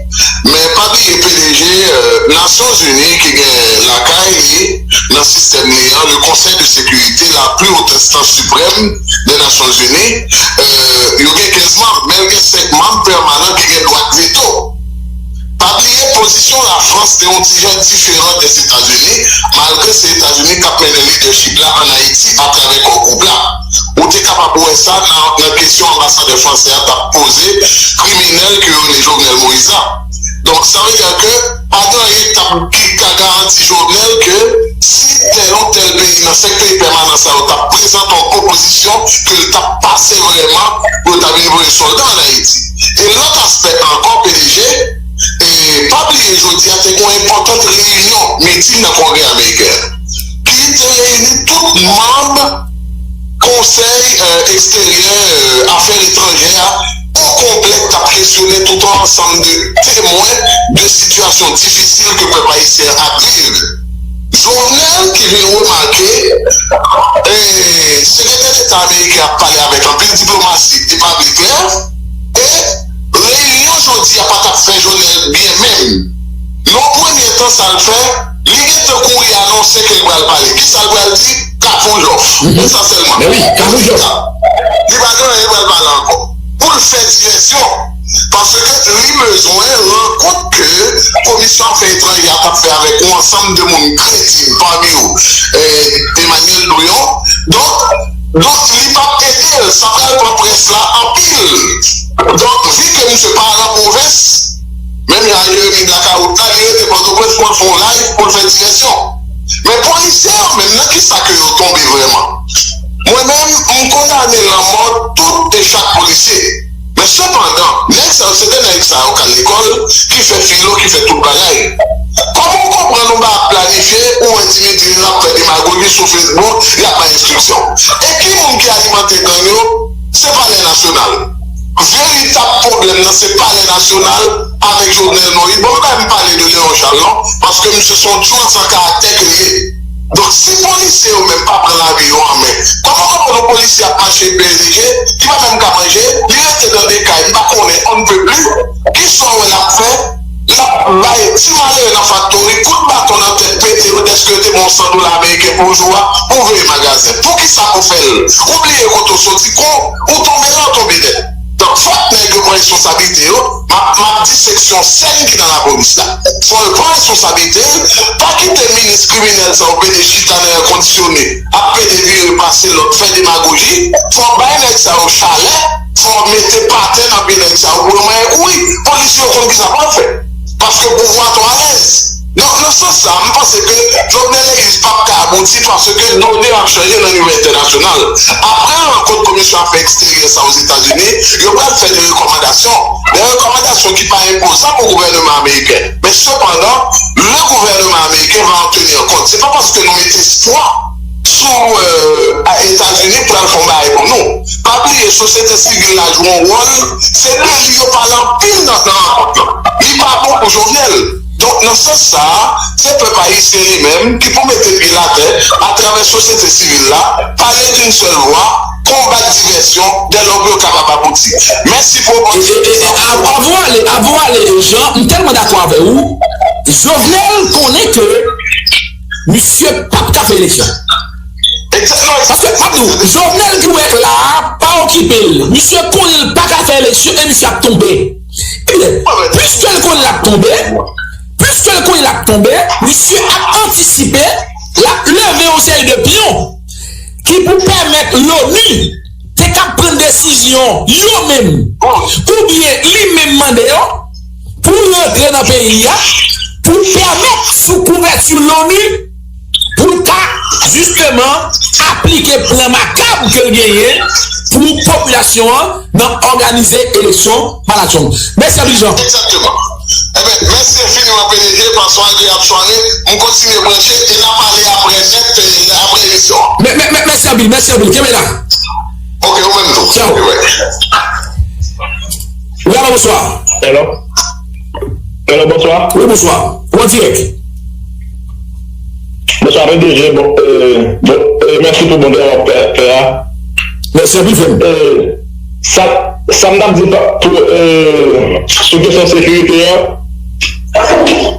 Men pa bliye, P D G, e, Nasyonzini ki gen lakay li nan sistèm li an, le Conseil de Sécurité, la plus haute instance suprême des Nations Unies, e, yo gen kenz manm, men yo gen senk manm pèmanan ki gen dwa veto. Pa bliye, pozisyon Lafrans te yon ti jan diferan dè Etazini, malgre se Etazini k ap mennen lidèchip la ann Ayiti atravè Core Group la. Ou te kapab wè sa nan, nan kesyon anbasadè fransè a t ap poze kriminèl ke yo rele Jovenel Moïse la. Donk, sa vle di ke pa gen anyen k t ap, ki ka garanti Jovenel ke si tèl ou tèl peyi nan senk peyi pèmanan sa yo t ap prezante yon pwopozisyon ke l t ap pase vrèman pou yo ta vin voye sòlda ann Ayiti. E lòt aspè ankò, P D G, e pa bliye jodi a te gen yon enpòtant reyinyon, miting nan Kongrè ameriken an, ki te reyini tout manm Konsèy e, Eksteryè, e, Afè Etranjè a okonplè k t ap kesyone tout yon ansanm de temwen de sitiyasyon difisil ke pèp ayisyen an ap viv. Jovenel ki vin remake, e, Sekretè Deta ameriken ap pale avèk anpil diplomasi e pa biten, e reyinyon jodi a pa t ap fè Jovenel byen menm. Nan yon premye tan, sa l fè, li gentan kouri anonse ke l pral pale. Kisa l pral di? Kafoujòf. Esansyèlman. Men wi, kafoujòf. Li pa gen anyen l pral pale ankò. Pou l fè divèsyon. Paske li bezwen rann kont ke Komisyon Afè Etranjè a t ap fè avèk yon ansanm de moun kredib, pami yo, e, Emmanuel Douyon. Donk, donk, li p ap ede l. Sa pral pran près la anpil. Donk, vi ke misye pa nan pwovens, menm jan Jeremi Blackout la, li rete Pòtoprens pou l fè yon live, pou l fè divèsyon. Men polisye yo menm, nan kisa ke yo tonbe vrèman? Mwen menm, m kondane lanmò tout e chak polisye. Men sepandan, nèg sa yo, se de nèg sa yo k al lekòl, ki fè filo, ki fè tout bagay. Kòman w konprann ou pa ap planifye, ou wè Dimitri l ap fè demagoji sou Facebook, l ap bay enstriksyon? E ki moun ki alimante gang yo? Se Palè Nasyonal. Veritab pwoblèm nan se Palè Nasyonal avèk Jovenel Moïse. Bon, m pa menm pale de Léon Charles non, paske misye se yon tyoul san karaktè ke l ye. Donk, si polisye yo menm pa pran lavi yo an men, kòman w konprann yon polisye ap mache P D G, li pa menm ka manje, li rete nan de kay, m pa konnen, on ne peut plus, kisa w wè l ap fè? L ap bay ti malere nan faktori kout baton nan tèt, pete yo dèske yo te ba w san dola ameriken pou jou a, pou w veye magazen. Poukisa pou fè l? Ou bliye kote w soti, kou ou tonbe la, w tonbe nèt. Donk, fòk nèg yo pran responsablite yo. M ap, m ap di seksyon sèn ki nan lapolis la. Fò l pran responsablite l, pa kite minis kriminèl sa yo vini chita nan èkondisyone, ap pede vire pase lòt, fè demagoji. Fò bay nèg sa yo chalè, fò mete patè nan pye nèg sa yo pou yo manyen kouri. Polisye yo konn kisa pou yo fè. Paske pouvwa twò alèz. Donk, nan sans sa, m panse ke Jovenel Moïse p ap ka abouti paske done ap chanje nan nivo entènasyonal. Apre rankont Komisyon Afè Eksteryè sa Ozetazini, yo pral fè de rekòmandasyon. De rekòmandasyon ki pa enpozan pou gouvènman ameriken. Men sepandan, le gouvernement américain va en tenir compte. Se pa paske nou mete espwa sou, euh, Etazini pral fè yon bagay pou nou. Pa bliye, sosyete sivil la jwe yon wòl, se de li yo pale anpil nan, nan rankont lan. Li pa bon pou Jovenel. Donk, nan sans sa a, se pèp ayisyen li menm ki pou mete pye l atè, atravè sosyete sivil la, pale d'une seule voix, konbat divèsyon, dè lò pou yo kapab abouti. Mèsi pou opòtinite sa. Avan w ale, avan w ale, Jean, m tèlman dakò avè w. Jovenel konnen ke misye p ap ka fè eleksyon. Paske, m ap di w, Jovenel ki w wè k la a, pa okipe l. Misye konnen l pa ka fè eleksyon e misye ap tonbe. Ebyen, piske l konnen l ap tonbe, piske l konnen l ap tonbe, misye ap antisipe, l ap leve yon seri de pyon ki pou pèmèt l'ONU te ka pran desizyon yo menm, oubyen li menm mande yo, pou rantre nan peyi a, pou pèmèt sou kouvèti l'ONU, pou l ka, jisteman, aplike plan makab ke l genyen pou popilasyon an nan òganize eleksyon pa la Trump. Mèsi anpil, Jean. Egzakteman. Ebyen, mèsi enfiniman, P D G, pase yon agreyab sware. M kontinye branche e n a pale apre nèt, e, apre emisyon an. Mè, mè, mè, mèsi anpil, mèsi anpil. Kenbe la. Ok, ou menm tou. Tchao. Ok, bye. Wi, alo, bonswa. Hello. Hello, bonswa. Wi, bonswa. Ou an dirèk. Bonswa, P D G. Bon, euh, bon, euh, mèsi pou bon travay w ap fè, fè a. Mèsi anpil, frè m. Euh, sa, sa m t ap di pa, pou, euh, sou kesyon sekirite a,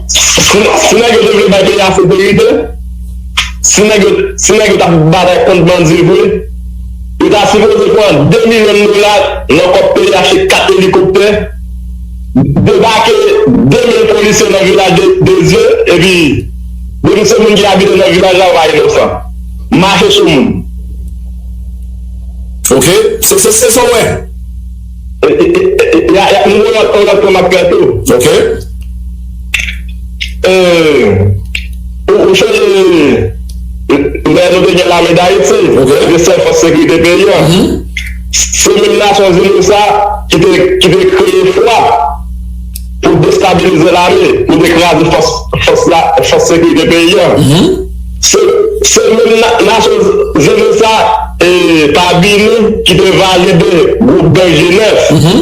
si, si nèg yo te vle bay peyi a sekirite, si nèg yo, si nèg yo t ap batay kont bandi vre, yo ta sipoze pran de milyon dola nan kòb peyi a, achte kat elikoptè, debake de mil polisye nan vilaj de, de Dye, epi depi se moun ki abite nan vilaj la, yo pa inosan. Mache sou moun. Ok, se, se, se sa w wè. E, e, e, e, y a, y a, nou wè yon lòt, yon lòt pwen m ap fè tou. Ok. E, ou, ou sonje, lè nou te gen lame Dayiti, ok, te gen sèl fòs sekirite peyi a. Mhm. Se menm Nasyonzini sa ki te, ki te kreye FRAPP pou destabilize lame, pou te kraze fòs, fòs la, fòs sekirite peyi a. Mhm. Se, se menm na, Nasyonzini sa, e, pa BINUH ki te valide gwoup gang G nèf. Mhm.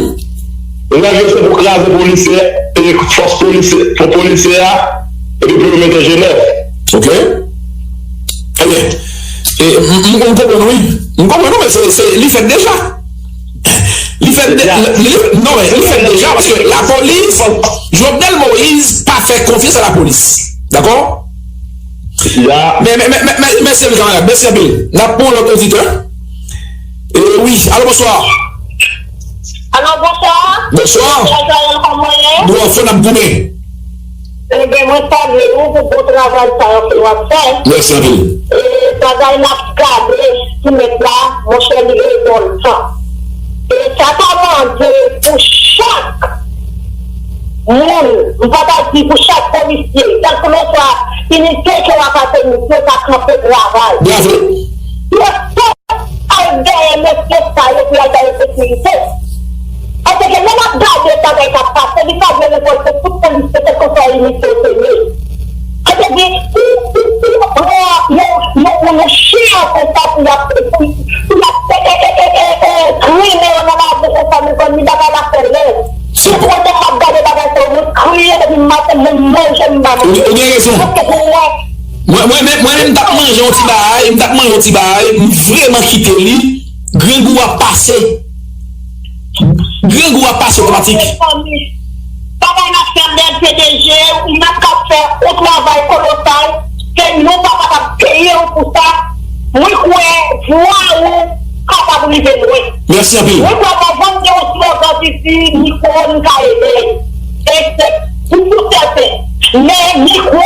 Nèg yo se pou kraze polisye, e, fòs polisye, pou polisye a, epi pou yo mete G nèf. Ok. Ebyen, e, m, m, m konprann, wi. M konprann, wi, men se, se, li fèt deja. Li fèt de, li, non, men li fèt deja, paske lapolis, Jovenel Moïse pa fè konfyans a lapolis. Dakò? Ya. Men, men, men, men, men, mèsi anpil, kamarad. Mèsi anpil. N ap pran lòt oditè. E, wi, alo, bonswa. Alo, bonswa. Bonswa. Bonswa, Joël, kòman w ye? Nou anfòm, n ap goumen. Ebyen, mwen salye w pou bon travay sa yo ke w ap fè. Mèsi anpil. E, bagay n ap gade sou nèt la, monchè, li revòltan. E sa ta mande pou chak moun, m pa ta di pou chak polisye, kèlkeswa inite ke w ap apèn, pou yo ta kanpe travay. Bravo. Yo fè al dèyè mesye sa yo pou y al ba yo sekirite. Paske lè n ap gade bagay k ap pase, li pa byen revòlte tout polisye, kèlkeswa inite w te ye. Sa vle di, si, si, si yo pran yon, yon, yon, yon chen konsa pou y ap, pou, pou y ap, e, e, grimen yo nan lari konsa, mezanmi, bagay la fè lèd. Se pou sa m ap gade bagay sa yo, mwen kriye depi maten, mwen manje m pa manje. Ou, ou gen rezon. Paske pou mwen, Mwen, mwen menm, mwen menm, m t ap manje yon ti bagay, m t ap manje yon ti bagay, m vrèman kite li, grangou ap pase. Grangou ap pase otomatik. Mezanmi, bagay n ap fè bèl P D G, ou menm k ap fè yon travay kolosal, ke nou pa kapab peye w pou sa. Mwen kwè vwa ou kapab rive lwen. Mèsi anpil. Mwen kwè pa janm gen yon Isi, mikwo n ka ede. E se pou tout sèten. Men mikwo,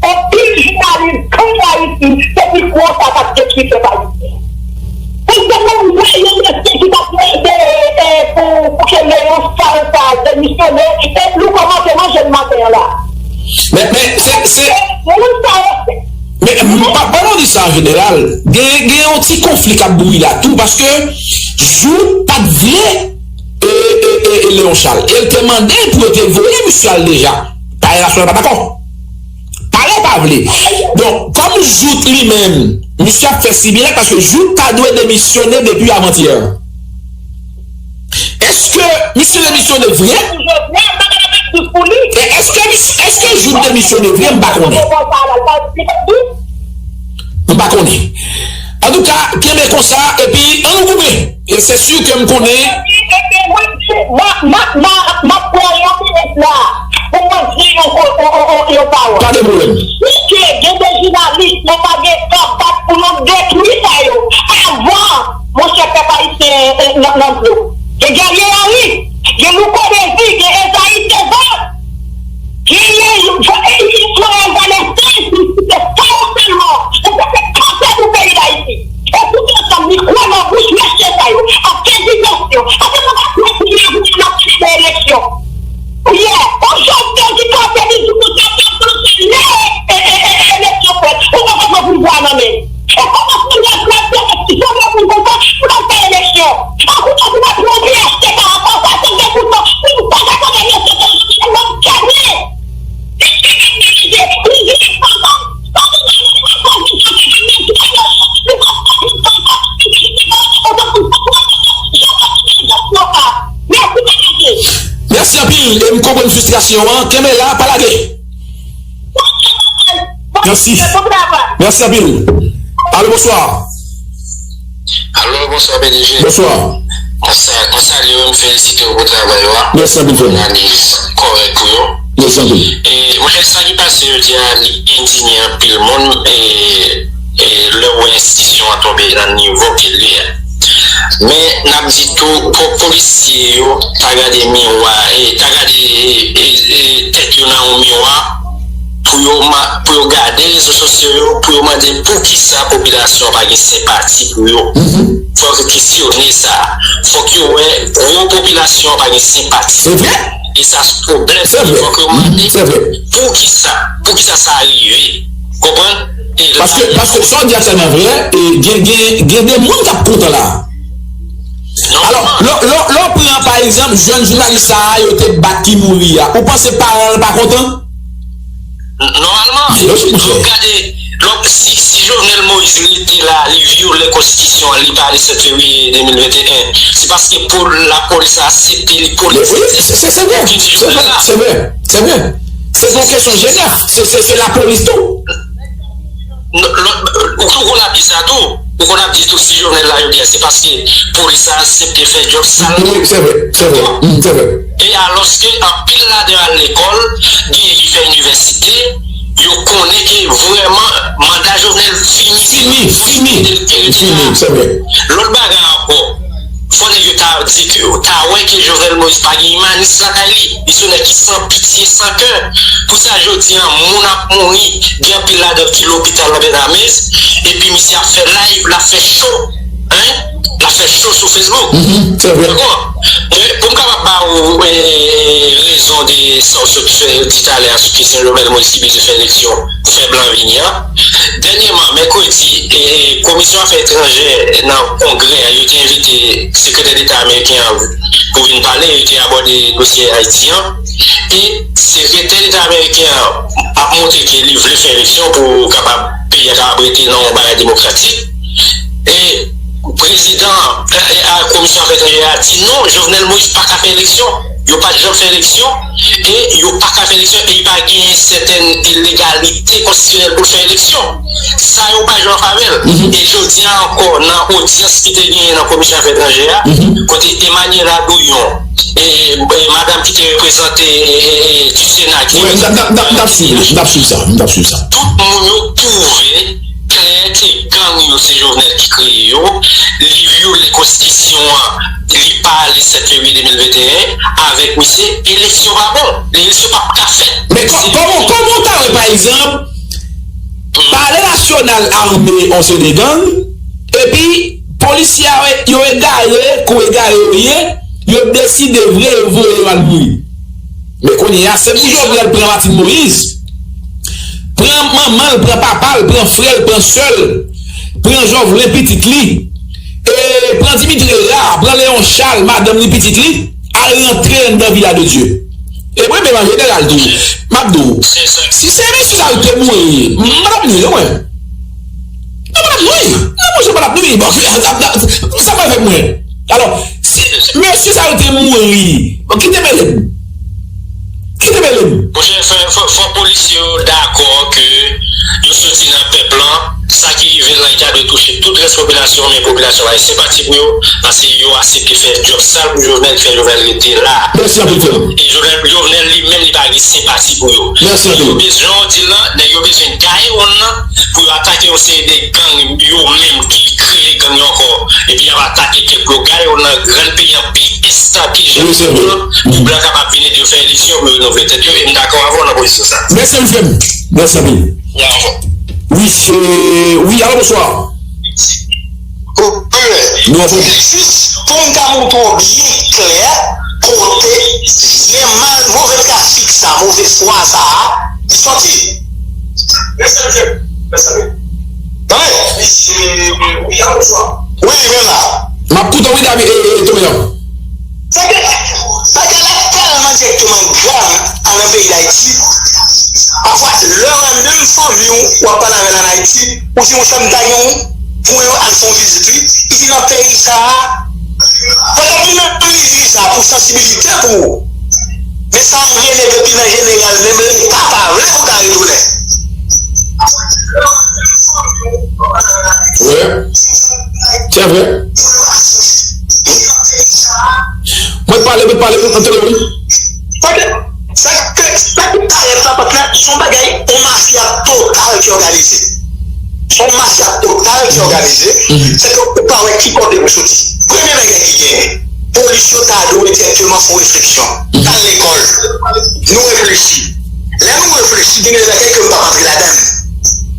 anpil jounalis, gang Ayiti, se mikwo sa k ap detwi pèp ayisyen. Pou se moun mwen, yon mesye ki t ap plede, e, pou, pou ke Leon Charles sa demisyonnen, e nou kòmanse manje l maten an la. Men, men, se, se, Moun sa yo, se men, m pa, pandan w di sa, jeneral, gen, gen yon ti konfli k ap bouyi la tou, paske Jouthe pa t vle, e, e, e, e Leon Charles. E l te mande pou yo te voye misye al deja. Palè nasyonal pa dakò. Palè pa vle. Donk, kòm Jouthe li menm, misye ap fè sibilèt paske Jouthe ta dwe demisyonnen depi avantyè. Èske misye demisyonnen vre? E èske, èske Jouthe demisyonnen vre? M pa konnen. M pa konnen. Antouka, kenbe konsa, epi ann nou koupe. E se si ke m konnen. M ap pran yon minit la pou mwen di yon ko- yon- yon- yon- yon pawòl. Pa gen pwoblèm. Si ke gen de jounalis, nou pa gen ka bat pou nou detwi sa yo avan, monchè, pèp ayisyen, eh, nan, nan dlo. Gen Guerrier Henry, gen Louko Désir, gen Esaïe Thévin. Genyen yon Joël Valestin ki site sa yo sèlman pou pote kanpe pou peyi Dayiti. E tout ansanm, li kwè nan bouch mesye sa yo, ak endinasyon, ak yon bagay pou yo pou yo nan eleksyon. Yè, yon jèn fi ki kanpe li di konsa, sa pou l fè lè e, e, e, e, eleksyon fèt, ou pa konn pouvwa nan men l. E kòman pou lè prèt se yon moun konsa pou l al fè eleksyon? An koutan pou mwen pran P H T K a konsa, se de koutan pou nou pa ka konnen mesye sa yo, se yon gade. Mèsi anpil, e m konprann fristrasyon an. Kenbe la, pa lage. Mèsi. Mèsi anpil. Alo, bonswa. Alo, bonswa, P D G. Bonswa. Mwen sa-, mwen salye w, m felisite w pou travay ou a. Mèsi anpil, frè m. Analiz kòrèk ou yo. Mèsi anpil. E, monchè, sa ki pase jodi a, li endinye anpil moun, e, e lè w wè enstitisyon an tonbe nan nivo ke l ye a. Men, n ap di tou, pou polisye yo ta gade miwa, e, ta gade, e, e, e, tèt yo nan yon miwa, pou yo ma-, pou yo gade rezo sosyo yo, pou yo mande poukisa popilasyon an pa gen senpati pou yo. Fòk yo kesyone sa. Fòk yo wè gwo popilasyon an pa gen senpati. Se vre. E sa se pwoblèm. Se vre. Fòk yo mande poukisa, poukisa sa rive. Konprann? E la, paske, paske sa w di a tèlman vre, e gen, gen, gen de moun k ap kontan la. Alò, lè, lè, lè w pran, pa egzanp, jèn jounalis sa a, yo te bat ki mouri a, ou panse paran l pa kontan? Nòmalman, lè w gade, lè w, si, si Jovenel Moïse rete la, li vyole konstitisyon an, li pa ale sèt fevriye de mil venteyen, se paske pou lapolis la aksepte li, polis. Wi, se, se, se vre, se vre, se vre, se vre. Se yon kesyon jenès, se, se, se lapolis tou. Lòt, ou tou konn ap di sa tou. Ou konn ap di tou si Jovenel la jodi a, se paske polis la aksepte fè djòb sal li. Wi, se vre, se vre. Mm, se vre. E alòske anpil ladan al lekòl, genyen ki fè inivèsite, yo konnen ke vrèman manda Jovenel fini. Fini, fini. Fini, se vre. Lòt bagay ankò, fò nèg yo ta di ke, ta wè ke Jovenel Moïse pa gen imanis lakay li. Li se yon nèg ki san pitye, san kè. Pou sa jodi a, moun ap mouri, gen anpil ladan ki lopital nan Bènamez, epi misye ap fè live, l ap fè cho, hein? L ap fè cho sou Facebook. Mhm, se vre. Dakò? Mwen, pou m kapab ba ou, eh, rezon de sa w sot fè, di talè a sou kesyon Jovenel Moïse ki bezwen fè eleksyon pou fè blan vini an. Dènyèman, mèkredi, eh, Komisyon Afè Etranjè nan Kongrè a, yo te envite Sekretè Deta ameriken an pou vin pale, yo te abòde dosye Ayiti an. E Sekretè Deta ameriken an ap montre ke li vle fè eleksyon pou kapab, peyi a kapab rete nan yon bagay demokratik. E prezidan, e, e, a Komisyon Afè Etranjè a di non, Jovenel Moïse pa ka fè eleksyon. Yo pa t janm fè eleksyon, e yo pa ka fè eleksyon, e li pa genyen sètèn ilegalite konstitisyonèl pou l fè eleksyon. Sa yo pa jwe an favè l. Mhm. E jodi a ankò, nan odyans ki te genyen nan Komisyon Afè Etranjè a, mhm, kote Emmanuela Douyon, e, e madanm ki te reprezante, e, e, e, du Sénat ki, wi, n ap, n ap, n ap, n ap swiv, n ap swiv sa, n ap swiv sa. Tout moun yo pwouve ke Dayè, se gang yo, se Jovenel ki kreye yo. Li vyole konstitisyon an, li pa ale sèt fevriye de mil venteyen avèk misye. Eleksyon pa bon. Eleksyon p ap ka fèt. Men kò- kòman, kòman w ta wè, pa egzanp, Palè Nasyonal ame yon seri de gang, epi polisye a, yo egare, kou egare yo ye, yo deside vre, yo voye yo al mouri. Men kounye a, se pou Jovenel pran Martine Moïse, pran manman l, pran papa l, pran frè l, pran sè l, pran Jovenel pitit li, e pran Dimitri Hérard, pran Léon Charles, madanm li, pitit li, al rantre anndan Villa de Dieu. E mwen menm an jeneral tou, m ap di w, si se mesye sa yo te mouri, m p ap mouri non mwen. Non, m p ap mouri. Non, monchè, m p ap mouri. Bon, sa, sa, sa, sa pa fè mwen. Alò, si mesye sa yo te mouri, bon, kite mele m. Kite mele m. Monchè, fò, fò, fò polisye yo dakò ke yo soti nan pèp lan. Sa ki rive la, li ta dwe touche tout rès popilasyon, men popilasyon pa gen senpati pou yo, paske yo aksepte fè djòb sal pou Jovenel, ki fè Jovenel rete la. Mèsi anpil, frè m. E Jovenel, Jovenel li menm, li pa gen senpati pou yo. Mèsi anpil. Yo bezwen, jan w di l lan, nèg yo bezwen gaye wonn nan pou yo atake yon seri de gang yo menm ki kreye gang yo ankò. Epi y ap atake kèk yo, gaye wonn nan, rann peyi an pi estabil, pi jan pou blan kapab vini epi yo fè eleksyon pou yo renouvle tèt yo. E m dakò avè w nan pozisyon sa. Mèsi anpil, frè m. Mèsi anpil. Wi, se, wi, alo, bonswa. Nou anfòm. Jis pou m ta montre w byen klè kote lè mal, move trafik sa, move fwa sa a, li soti. Tande? Wi, men la. M ap koute w, wi, David, e, e, Tomeyan. Se ke bagay la tèlman direkteman grav nan peyi Dayiti. Pafwa, lè w wè menm fanmi w, w ap pale avè l ann Ayiti, ou di, monchè, m ta gen yon pwen al fè yon vizit, wi. Li di nan peyi sa a, petèt li menm li di sa pou sansibilite pou ou. Men sa rele depi nan jeneral, menm Leta pa vle pou ta retounen. Wi. Se vre. Mwen pale, mwen pale, mwen tande, wi. Sa k, sa k, sa k parèt la, patnè, se yon bagay, yon mafya total ki òganize. Se yon mafya total ki òganize. Se ke ou pa wè ki kote pou soti. Premye bagay ki genyen, polis yo ta dwe dirèkteman fè yon refleksyon. T al lekòl. Nou reflechi. Lè nou reflechi, gen de bagay ke m p ap antre ladan l.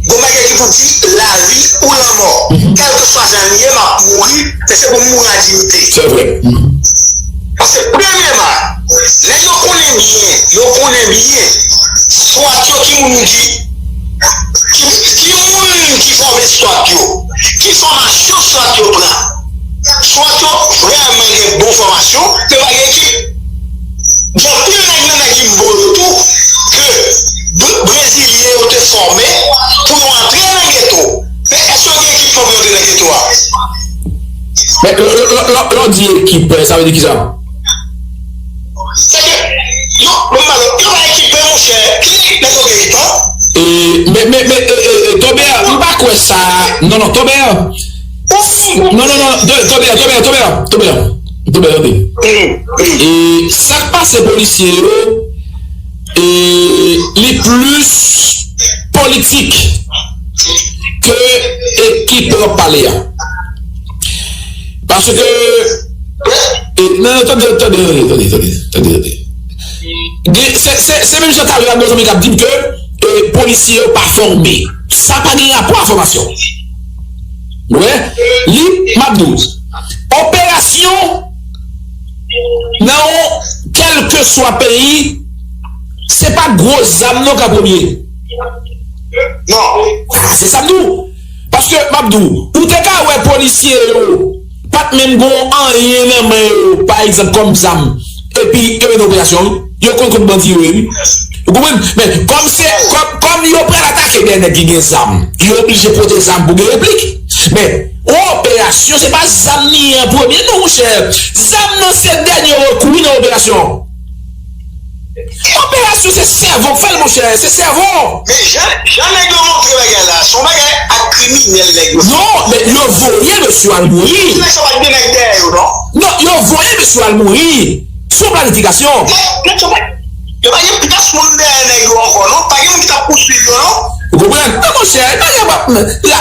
Gon bagay ki pou di, lavi ou lanmò. Kèlkeswa jan l ye, m ap mouri, men se pou m mouri an diyite. Se vre. Paske premyeman, nèg yo konnen byen, yo konnen byen, swat yo ki moun ki, ki, ki moun ki fòme swat yo, ki fòmasyon swat yo pran. Swat yo vrèman gen bon fòmasyon, yo pa gen ekip. Gen anpil nèg nan nèg Imbo yo tou ke Bre-, Brezilyen yo te fòme pou yo antre nan geto. Men èske yo gen ekipman pou yo antre nan geto a? Men lè, lè, lè, lè, lè w di ekip, sa vle di kisa? Se ke yo, yo pa ekipe, monchè. Ki nèg yo gen ekipman? E, men, men, men, e, e, e, Tobè, m pa kwè sa. Non, non, Tobè. Non, non, non, Tobè, Tobè, Tobè, Tobè, Tobè, tande. E sa k pase polisye yo, e, li plis politik ke ekip w ap pale a. Paske, e, non, non, tande, tande, tande. Gen, se, se, se menm jan talè a, gon zanmi k ap di m ke, e, polisye yo pa fòme. Sa pa gen rapò a fòmasyon. Ou wè? Li, m ap di w, operasyon nan yon kèlkeswa peyi, se pa gwo zam non k an premye. Non. Vwala, se sa m di w. Paske, m ap di w, ou te ka wè polisye yo pa t menm gon anyen nan men yo, pa egzanp, kòm zam, epi yo mennen operasyon, wi. Yo konn kot bandi yo ye, wi. Ou konprann? Men, kòm se, kòm, kòm yo pral atake de nèg ki gen zam, yo oblije pote zam pou gen replik. Men, yon operasyon, se pa zam li ye an premye, non, monchè. Zam nan se dènye rekou, wi, nan operasyon. Operasyon se sèvo k fè l, monchè, se sèvo. Men jan, jan nèg yo montre bagay la, se yon bagay ak kriminèl nèg yo fè. Non, men yo voye mesye al mouri. Nèg sa pa t gen nèg dèyè yo, non? Non, yo voye mesye al mouri. Se yon planifikasyon. Nèg, nèg sa pa, yo pa gen plas moun dèyè nèg yo ankò, non? Pa gen moun ki t ap pouswiv yo, non? Ou konprann? Non, monchè, li pa gen,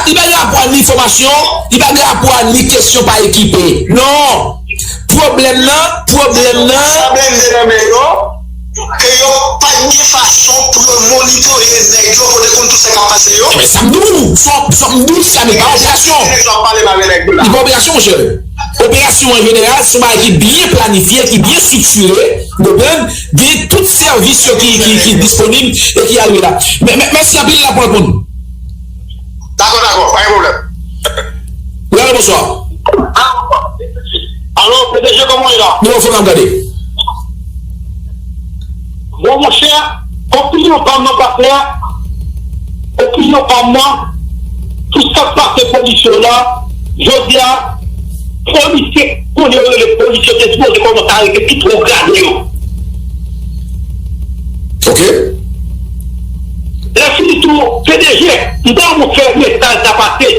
li pa gen rapò a ni fòmasyon, li pa gen rapò a ni kesyon pa ekipe. Non! Pwoblèm nan, pwoblèm nan. Pwoblèm de nan men yo, ke yo pa t gen fason pou yo monitore nèg yo, pou yo te konn tout sa k ap pase yo. Ebyen, sa m di w, sa, sa m di w, sa, li pa operasyon. Nèg yo ap pale avèk nèg yo la. Li pa operasyon, monchè. Operasyon an jeneral, se yon bagay ki byen planifye, ki byen estriktire, ou konprann? Gen tout sèvis yo ki, ki, ki disponib e ki al rive la. Mè, mè, mèsi anpil, n ap rankontre. Dakò, dakò, pa gen pwoblèm. Wi, alo, bonswa. Alo, P D G, kòman w ye la? Nou anfòm, n ap gade. Bon, monchè, opinyon pa m nan, patnè, opinyon pa m nan, pou sa k pase polis yo la, jodi a, polisye, kounye yo rele polisye, te sipoze kòmanse arete tout wo grade yo. Ok. Lè fini tou, P D G, m ta renmen fè mesaj sa pase.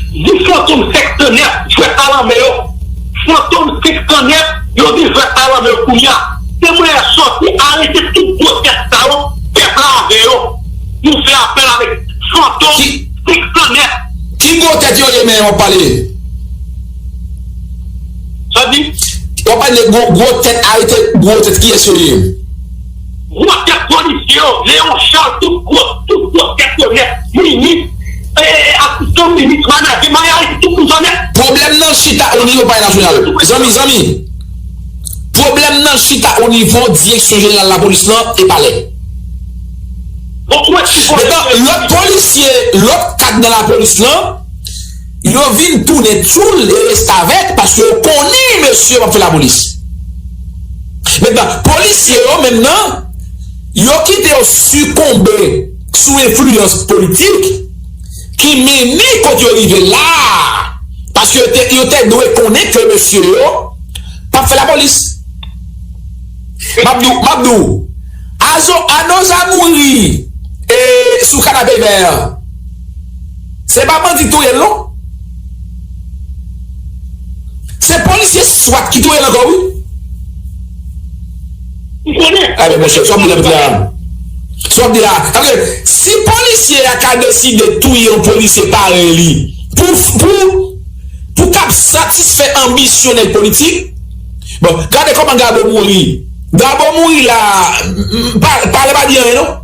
Di Fantom senk san nèf, jwèt pa lanmè yo. Fantom senk san nèf, yo di jwèt pa lanmè yo kounye a. Se mwen sòti, arete tout gwo tèt sa yo, pèp la avè yo. Nou fè apèl avèk Fantom senk san nèf. Ki gwo tèt yo ye, men w ap pale? Sa di? W ap pale de gwo, gwo tèt, arete gwo tèt, kiyès yo ye? Gwo tèt polisye yo, Leon Charles, tout gwo, tout gwo tèt yo nèt, minis, e, e, asistan minis, manadjè, manadjè, tout moun sa nèt. Pwoblèm nan chita o nivo palè nasyonal. Zanmi, zanmi, pwoblèm nan chita o nivo direksyon jeneral lapolis lan e palè. Bon, ou wè ki pwoblèm. Mentnan, lòt polisye, lòt kad nan lapolis lan, yo vin tounen tchoul e restavèk paske yo konnen mesye yo p ap fè lapolis. Mentnan, polisye yo menm nan, yo kite yo sikonbe sou enfliyans politik ki mennen kote yo rive la a. Paske yo te, yo te dwe konnen ke mesye yo p ap fè lapolis. M ap di w, m ap di w, Azo, Anoza mouri e sou kanapevè an. Se pa bandi touye l non. Se polisye swat ki touye l ankò wi. M konnen. Ebyen monchè, sa w ap di la, sa w ap di la. Sa vle di, si polisye a ka deside touye yon polisye parèy li pou, pou, pou k ap satisfè anbisyon nèg politik, bon, gade kòman Gabo mouri. Gabo mouri la, m, m, pa, palè pa di anyen non.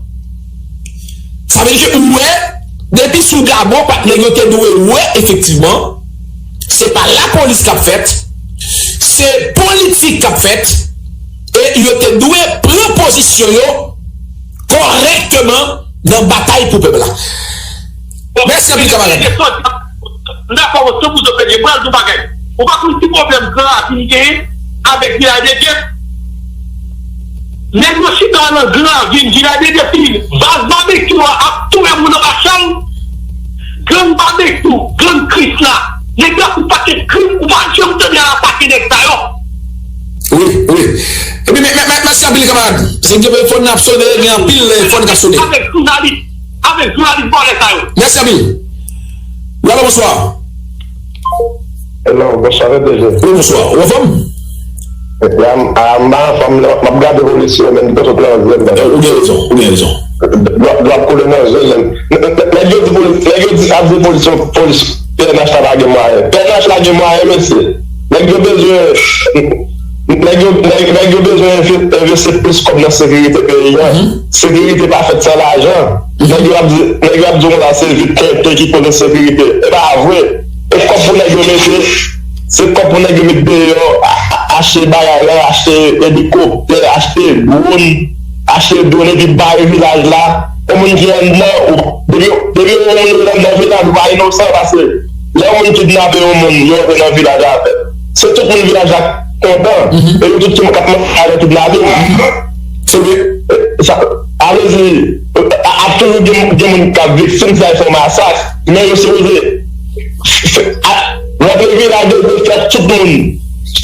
Sa vle di ke ou wè, depi sou Gabo, patnè, yo te dwe wè, efektivman, se pa lapolis k ap fèt, se politik k ap fèt, e yo te dwe pran pozisyon yo kòrèkteman nan batay pou pèp la. Mèsi anpil, kamarad. M dakò, san pou zòt pèdi, m pral di w bagay. Ou pa konn ki pwoblèm Gran Ravin genyen avèk Vilaj de Dye? Nèg yo chita nan Gran Ravin, Vilaj de Dye fini. Baz Babekyou a ap touye moun anba chay. Gang Babekyou, gang Krisla. Nèg yo ap fè pakèt krim, ou pa janm tande y al atake nèg sa yo. Wi, wi. Epi, mè, mè, mè, mèsi anpil, kanmarad. Se gen fòn nan ap sone, gen anpil, eh, fòn k ap sone. Avèk jounalis, avèk jounalis vòlè sa yo. Mèsi anpil. Wi, alo, bonswa. Hello, bonswa, P D G. Wi, bonswa. Ou anfòm? Ya, m, a, m pa anfòm, m ap gade polisye yo, men m te sot nan zòn nan. Eh, ou gen rezon, ou gen rezon. Dlo, dlo ap koule nan zòn nan. Nè, nè, nèg yo di polis, nèg yo di, ap di polis, polis, P N H la pa gen mwayen. P N H la gen mwayen, mesye. Nèg yo bezwen, nèg yo, nèg, nèg yo bezwen enve-, envesti plis kòb nan sekirite peyi a. Sekirite pa fèt san lajan. Nèg yo ap di, nèg yo ap di w la se vit tenten ki poze sekirite. E pa vre. E kòb pou nèg yo mete, se kòb pou nèg yo met deyò, a, a, achte bagay la, achte elikoptè, achte dwòn, achte dwòn epi bay vilaj la. Yon moun ki anndan, ou, depi, depi yon moun anndan vilaj, ou pa inosan, paske lè yon moun kidnape yon moun, yo antre nan vilaj avè l. Se tout moun vilaj la kontan, e yo tout ki k ap manje avè kidnape. Se vre. Sa, sa vle di, a, ap toujou gen, gen moun k ap viktim, sa fè masak, men yo sipoze fè, a, rantre vilaj yo, fè tout moun,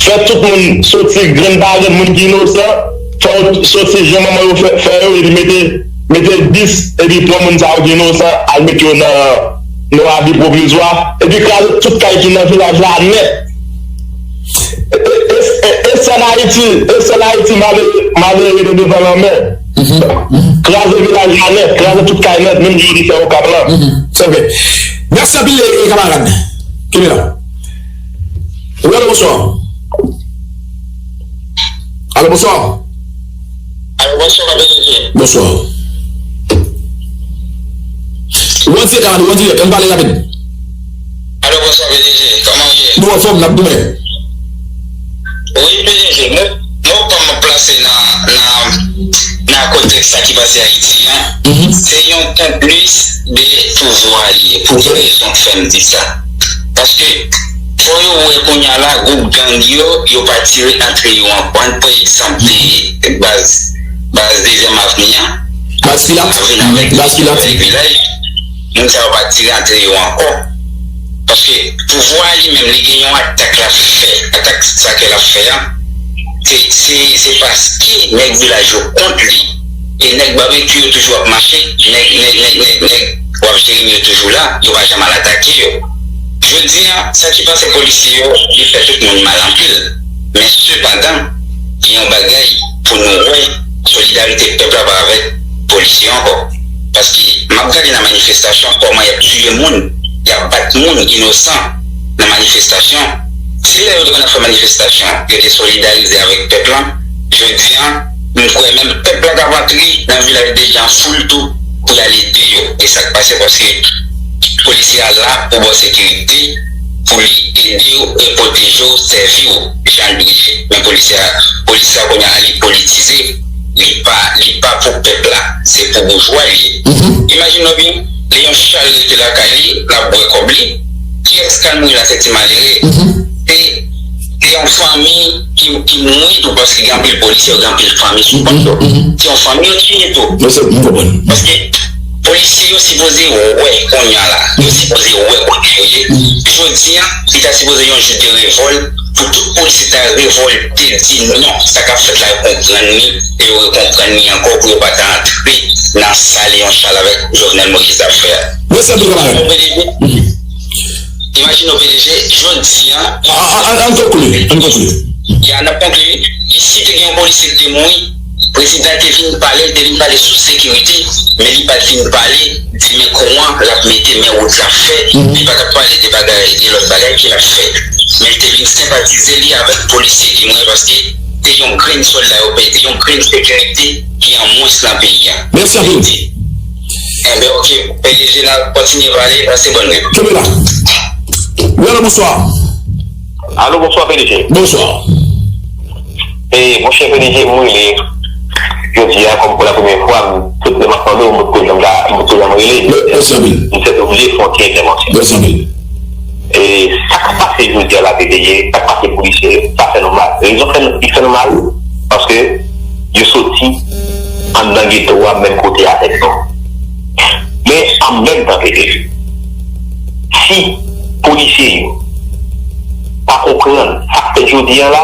fè tout moun soti, grenn pa grenn, moun ki inosan, fè yo soti jan manman yo fè, fè yo, epi mete, mete dis, epi pran moun sa yo ki inosan, al met yo nan, nan abi pwovizwa, epi kraze tout kay ki nan vilaj la nèt. E, e, e, e sèl Ayiti, e sèl Ayiti malere, malere rete devan lanmè. Kraze vilaj la nèt, kraze tout kay nèt, menm jan yo te fè Okap lan. Sa vre. Mèsi anpil, e, e, kamarad. Kenbe la. Wi, alo, bonswa. Alo, bonswa. Alo, bonswa, P D G. Bonswa. Ou an dirèk, kamarad, ou an dirèk. Ann pale rapid. Alo, bonswa, P D G. Kòman w ye? Nou anfòm, n ap goumen. Wi, P D G, mwen, mwen pa m plase nan, nan, nan kontèks sa ki pase Ayiti an. Se yon konplis de pouvwa li ye. Pou ki rezon k fè m di sa? Paske, fò yo wè kounye a la, gwoup gang yo, yo pa tire antre yo ankò. Ann pran egzanp de baz, baz Dezyèm Avni an. Baz Pilat. Avni avèk Baz Pilat. Vilaj. Moun sa yo pa tire antre yo ankò. Paske pouvwa a li menm, li gen yon atak l ap fè. Atak sa ke l ap fè a, se, se, se paske nèg vilaj yo kont li. E nèg Babekyou yo toujou ap mache, nèg, nèg, nèg, nèg, nèg Waf Jeremi yo toujou la, yo pa janm al atake yo. Jodi a, sa ki pase polisye yo, li fè tout moun mal anpil. Men sepandan, gen yon bagay pou nou wè, solidarite pèp la pa avèk polisye yo ankò. Paske m ap gade nan manifestasyon kòman y ap tiye moun, y ap bat moun inosan nan manifestasyon. Si lè yo te konn ap fè manifestasyon, yo te solidarize avèk pèp lan, jodi a, m kwè menm pèp la t ap antre nan vilaj Deje an foul tou pou y al ede yo. E sa k pase, paske polisye a la pou ba w sekirite, pou li ede w e pwoteje w, sèvi w jan l dwe. Men polisye a, polisye a kounye a li politize, li pa, li pa pou pèp la, se pou boujwa li ye. Imajine w byen, lè yon chal rete lakay li, l ap bwè kòb li, kiyès k al mouri la? Se ti malere. Se, se yon fanmi ki, ki mouri tou, paske gen anpil polisye, gen anpil fanmi sou kont yo. Se yon fanmi yo tiye tou. Paske polisye yo sipoze wè kounye a la. Yo sipoze wè kote yo ye. Jodi a, li ta sipoze yon jou de revòl pou tout polisye ta revòlte, di non, sa k ap fèt la, yo konprann li, e yo rekonprann li ankò pou yo pa ta antre nan sa Leon Charles avèk Jovenel Moïse ap fè a. Mèsi anpil, kamarad. Imajine w, P D G, jodi a. A, a, a, ann konkli, ann konkli. Ya, n ap konkli. Si te gen yon polisye ki te mouri, prezidan te vin pale, li te vin pale sou sekirite, men li pa t vin pale di men kouran l ap mete, men wout l ap fè, li pa t ap pale de bagay, de lòt bagay ke l ap fè. Men li te vin senpatize li avèk polisye ki mouri paske te yon grenn sòlda yo pèdi, yon grenn sekirite ki an mwens nan peyi a. Mèsi anpil. Enben, oke, P D G, n ap kontinye pale, pase bòn nwit. Kenbe la. Wi, alo, bonswa. Alo, bonswa, P D G. Bonswa. E, monchè P D G, mwen rele jodi a kòm pou la premyè fwa, m, tout lè m ap tande w, m potko janm ka, m potko janm rele. Mèsi anpil. M sètoblije fè yon ti entèvansyon. Mèsi anpil. E, sa k ap pase jodi a la, P D G, sa k pase polisye yo, sa fè nou mal. Rezon fè nou, ki fè nou mal, paske yo soti anndan geto a menm kote avèk nou. Men, an menm tan, P D G, si polisye yo pa konprann sa k fèt jodi a la,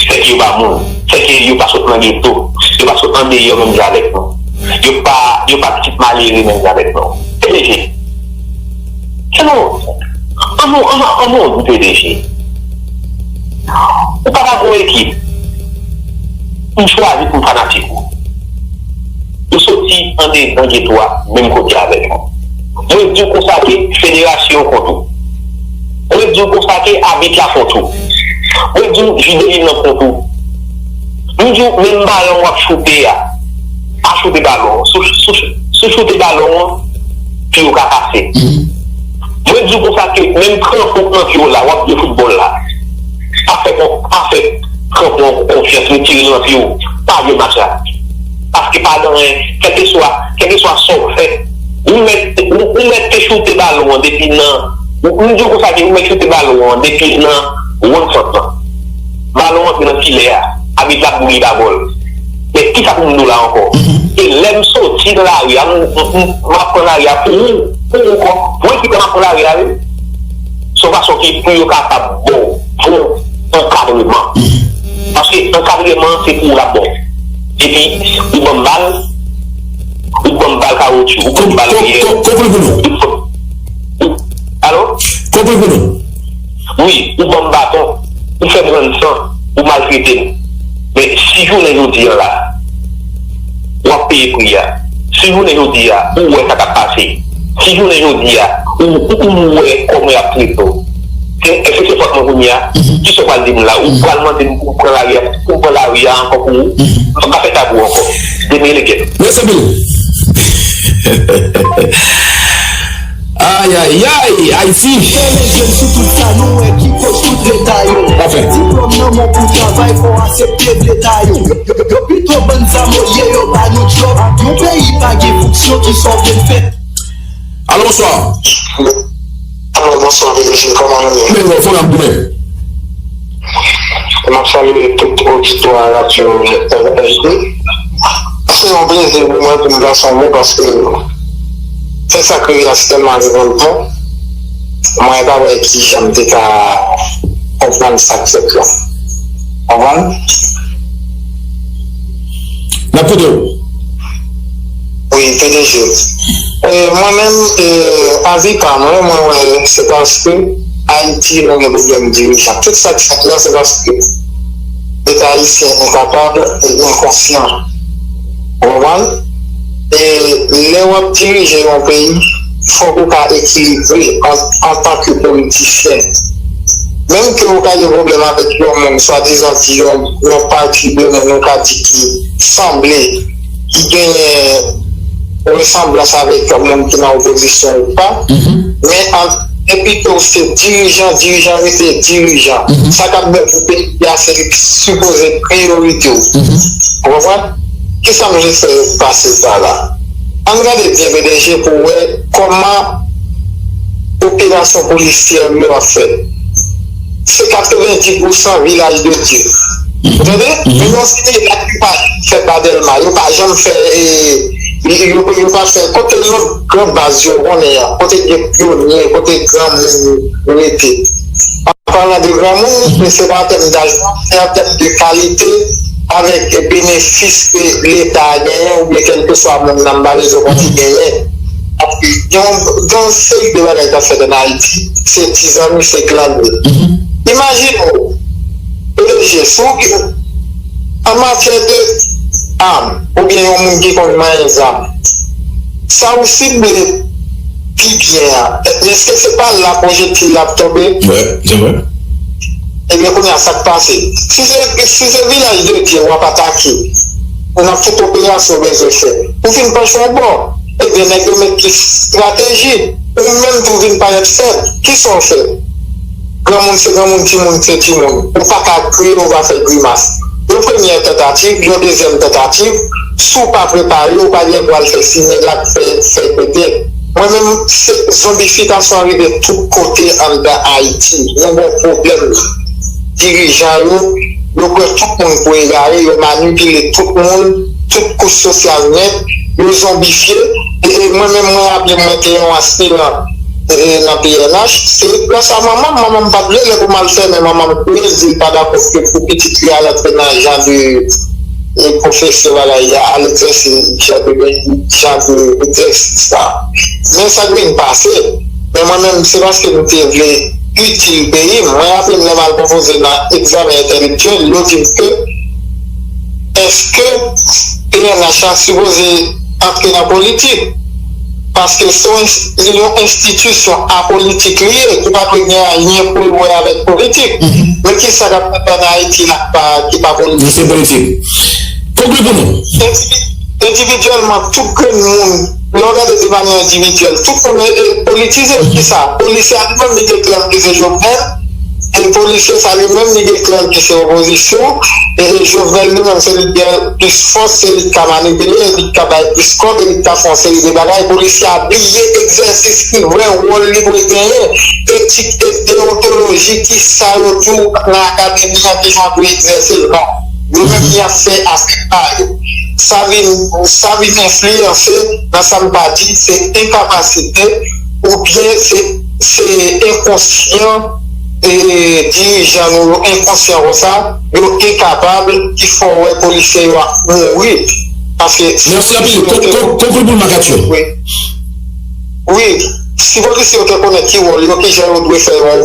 sèke yo pa moun, sèke yo pa sot nan geto, yo pa sot andeyò menm jan avèk nou, yo pa, yo pa pitit malere menm jan avèk nou. P D G, se nou, an nou, an nou, an nou di P D G, ou pa ka gon ekip, m chwazi pou m fanatik ou. Ou soti andedan geto a menm kote avèk nou. Mwen di w konsa ke federasyon an kont ou. Mwen di w konsa ke abit la kont ou. Mwen di w Jidelin nan kont ou. Mwen di w menm balon w ap choute a, pa choute balon an. Si w, si w, si w choute balon an, pye w ka kase. Mwen di w konsa ke menm kranpon k nan pye w la, w ap jwe foutbòl la. Pa fè kon-, pa fè kranpon an konfyans, retire l nan pye w. Pa jwe match la. Paske pa gen anyen, kèlkeswa, kèlkeswa sa w fè, ou mèt, ou, ou mèt te choute balon an depi nan, ou, m di w konsa ke ou mèt choute balon an depi nan wonn sant lan. Balon an antre nan filè a, abit la ap boule pa bòl. Men kisa pou m di w la ankò? E lè m soti nan lari a, m, m, m, m ap pran lari a pou ou, pou ou ankò. Mwen ki pran, m ap pran lari a, wi. Se yon fason ki pou yo kapab ba w bon ankadreman. Paske ankadreman an se pou w l ap ba w. Epi, ou ban m bal, ou ban m bal kawoutchou, ou ban m bal pyè. Konkli pou nou. Alo? Konkli pou nou. Wi, ou ban m baton, ou fè m rann san, ou maltrete m. Men si jounen jodi a la, w ap peye pri a. Si jounen jodi a, ou wè sa k ap pase, si jounen jodi a, ou, ou, ou wè kòman y ap trete w, se, èske se fòt mwen kounye a? Kisa w pral di m la? Ou pral mande m pou m pran lari a, pou m pran lari a ankò pou ou? M p ap ka fè sa pou ou ankò. Demen, legèt. Mèsi anpil. Ayayay, Ayiti. Challenge sou tout sa nou wè ki koz tout leta yo. Anfen. Diplòm nan men w pou travay, fò w aksepte leta yo. Yo, yo, yo pito bann zam olye yo ba nou djòb. Yon peyi pa gen fonksyon, kisa w vle l fè? Alo, bonswa. Alo, bonswa, P D G, kòman nou ye? Men, bon, fò n ap goumen. M ap salye tout oditwa radyo R F D. Se yon plezi pou mwen pou m pase yon mo paske fè sa k rive a se tèlman revòltan. Mwen pa wè kijan m te ka konprann sa k fèt la. Konprann? N ap koute w. Wi, P D G. E, mwen menm, e, avi pa mwen, mwen wè se paske Ayiti nou gen pwoblèm dirijan. Tout sa k fèt la, se paske Leta ayisyen enkapab e enkonsyan. Ou konprann? E lè w ap dirije yon peyi, fòk ou ka ekilibre an, antanke politisyen. Menm ke ou ka gen pwoblèm avèk yon moun, swadizan di yon, yon pati de moun, ou ka di ki sanble, ki genyen resanblans avèk moun ki nan opozisyon ou pa, men an, depi ke w se dirijan, dirijan rete dirijan. Sa k ap bon pou peyi a, se li ki sipoze priyorite w. Ou konprann? Kisa m vle fè pase pa la? Ann gade byen, P D G, pou wè kòman operasyon polisyè yo ap fèt. Se katrevenndis pousan Vilaj de Dye. Ou tande? Men yon seri de mirak ki pa janm fèt pa Dèlma. Yo pa janm fè, e, yo, yo pa fè kote lòt gran baz yo konnen an, kote gen pyonye, kote granmoun rete. An palan de granmoun, men se pa an tèm daj non, se an tèm de kalite avèk benefis ke Leta a genyen oubyen kèlkeswa moun nan m pa bezwen konnen genyen. Gen yon, gen yon seri de bagay k ap fèt ann Ayiti, se ti zanmi, se klan yo. Imajine w, P D G, si w gen, an matyè de am, oubyen yon moun ki konn manyen zam, sa w sible pi byen an, èske se pa la pwojektil la ap tonbe? Wi, se vre. Ebyen, kounye a, sa k pase? Si se, si se Vilaj de Dye w ap atake, ou nan tout operasyon w bezwen fè, ou fin panche yon bò, ebyen, nèg yo met plis estrateji, ou menm tou vin parèt fèb. Kisa w fè? Granmoun se granmoun, timoun se timoun. Ou pa ka kriye, ou pa fè grimas. Yon premyè tantativ, yon dezyèm tantativ, si w pa prepare, ou pa gen pral fè similak, fè, fè pete. Mwen menm, se zonbifikasyon an rive tout kote anndan Ayiti. Nou gen yon pwoblèm. Dirijan yo, yo pran tout moun pou egare, yo manipile tout moun, tout kouch sosyal nèt, yo zonbifye. E, e mwen menm, mwen raple mwen te yon aspiran, e, nan P N H, se gras a manman m, manman m pa t vle lè pou m al fèmen, manman m kriye, l di l pa dakò ke pou pitit li al antre nan jan de e pwofesè bagay a, al egzèse jan de, jan de egzèsis sa. Men sa k vin pase, men mwen menm, se paske m te vle itil peyi m. Mwen raple m lè m al konpoze nan egzamen entèlektyèl, yo di m ke èske P N H la sipoze antre nan politik? Paske se yon, li yon enstitisyon apolitik li ye, ki pa dwe gen anyen pou l wè avèk politik. Men kisa k ap fèt ann Ayiti la ki pa, ki pa politik? Li se politik. Konkli pou nou. Endivi-, endividyèlman, tout grenn moun, lè w gade de manyè endividyèl, tout moun e, e politize. Kisa? Polisye a li menm li deklare ke se Jovenel, e polisye sa li menm li deklare ke se opozisyon, e Jovenel li menm se li gen plis fòs, se li ki ka manipile, e li ki ka bay plis kòb, e li ki ka fè yon seri de bagay. Polisye a bliye egzèsis ki vrè wòl li dwe genyen, etik e deontoloji ki sa yo di w nan akademi an, ki jan w dwe egzèse l. Non. Yo menm y ap fè afè pa yo. Sa vin, sa vin enfliyanse nan sa m pa di, se enkapasite oubyen se, se enkonsyan, e, dirijan nou yo enkonsyan konsa, yo enkapab ki fè w wè polisye yo ap mouri. Paske Mèsi anpil. Kon-, kon-, konkli pou Makatyo. Wi. Wi, si polisye yo te konnen ki wòl yo, ki jan yo dwe fè yon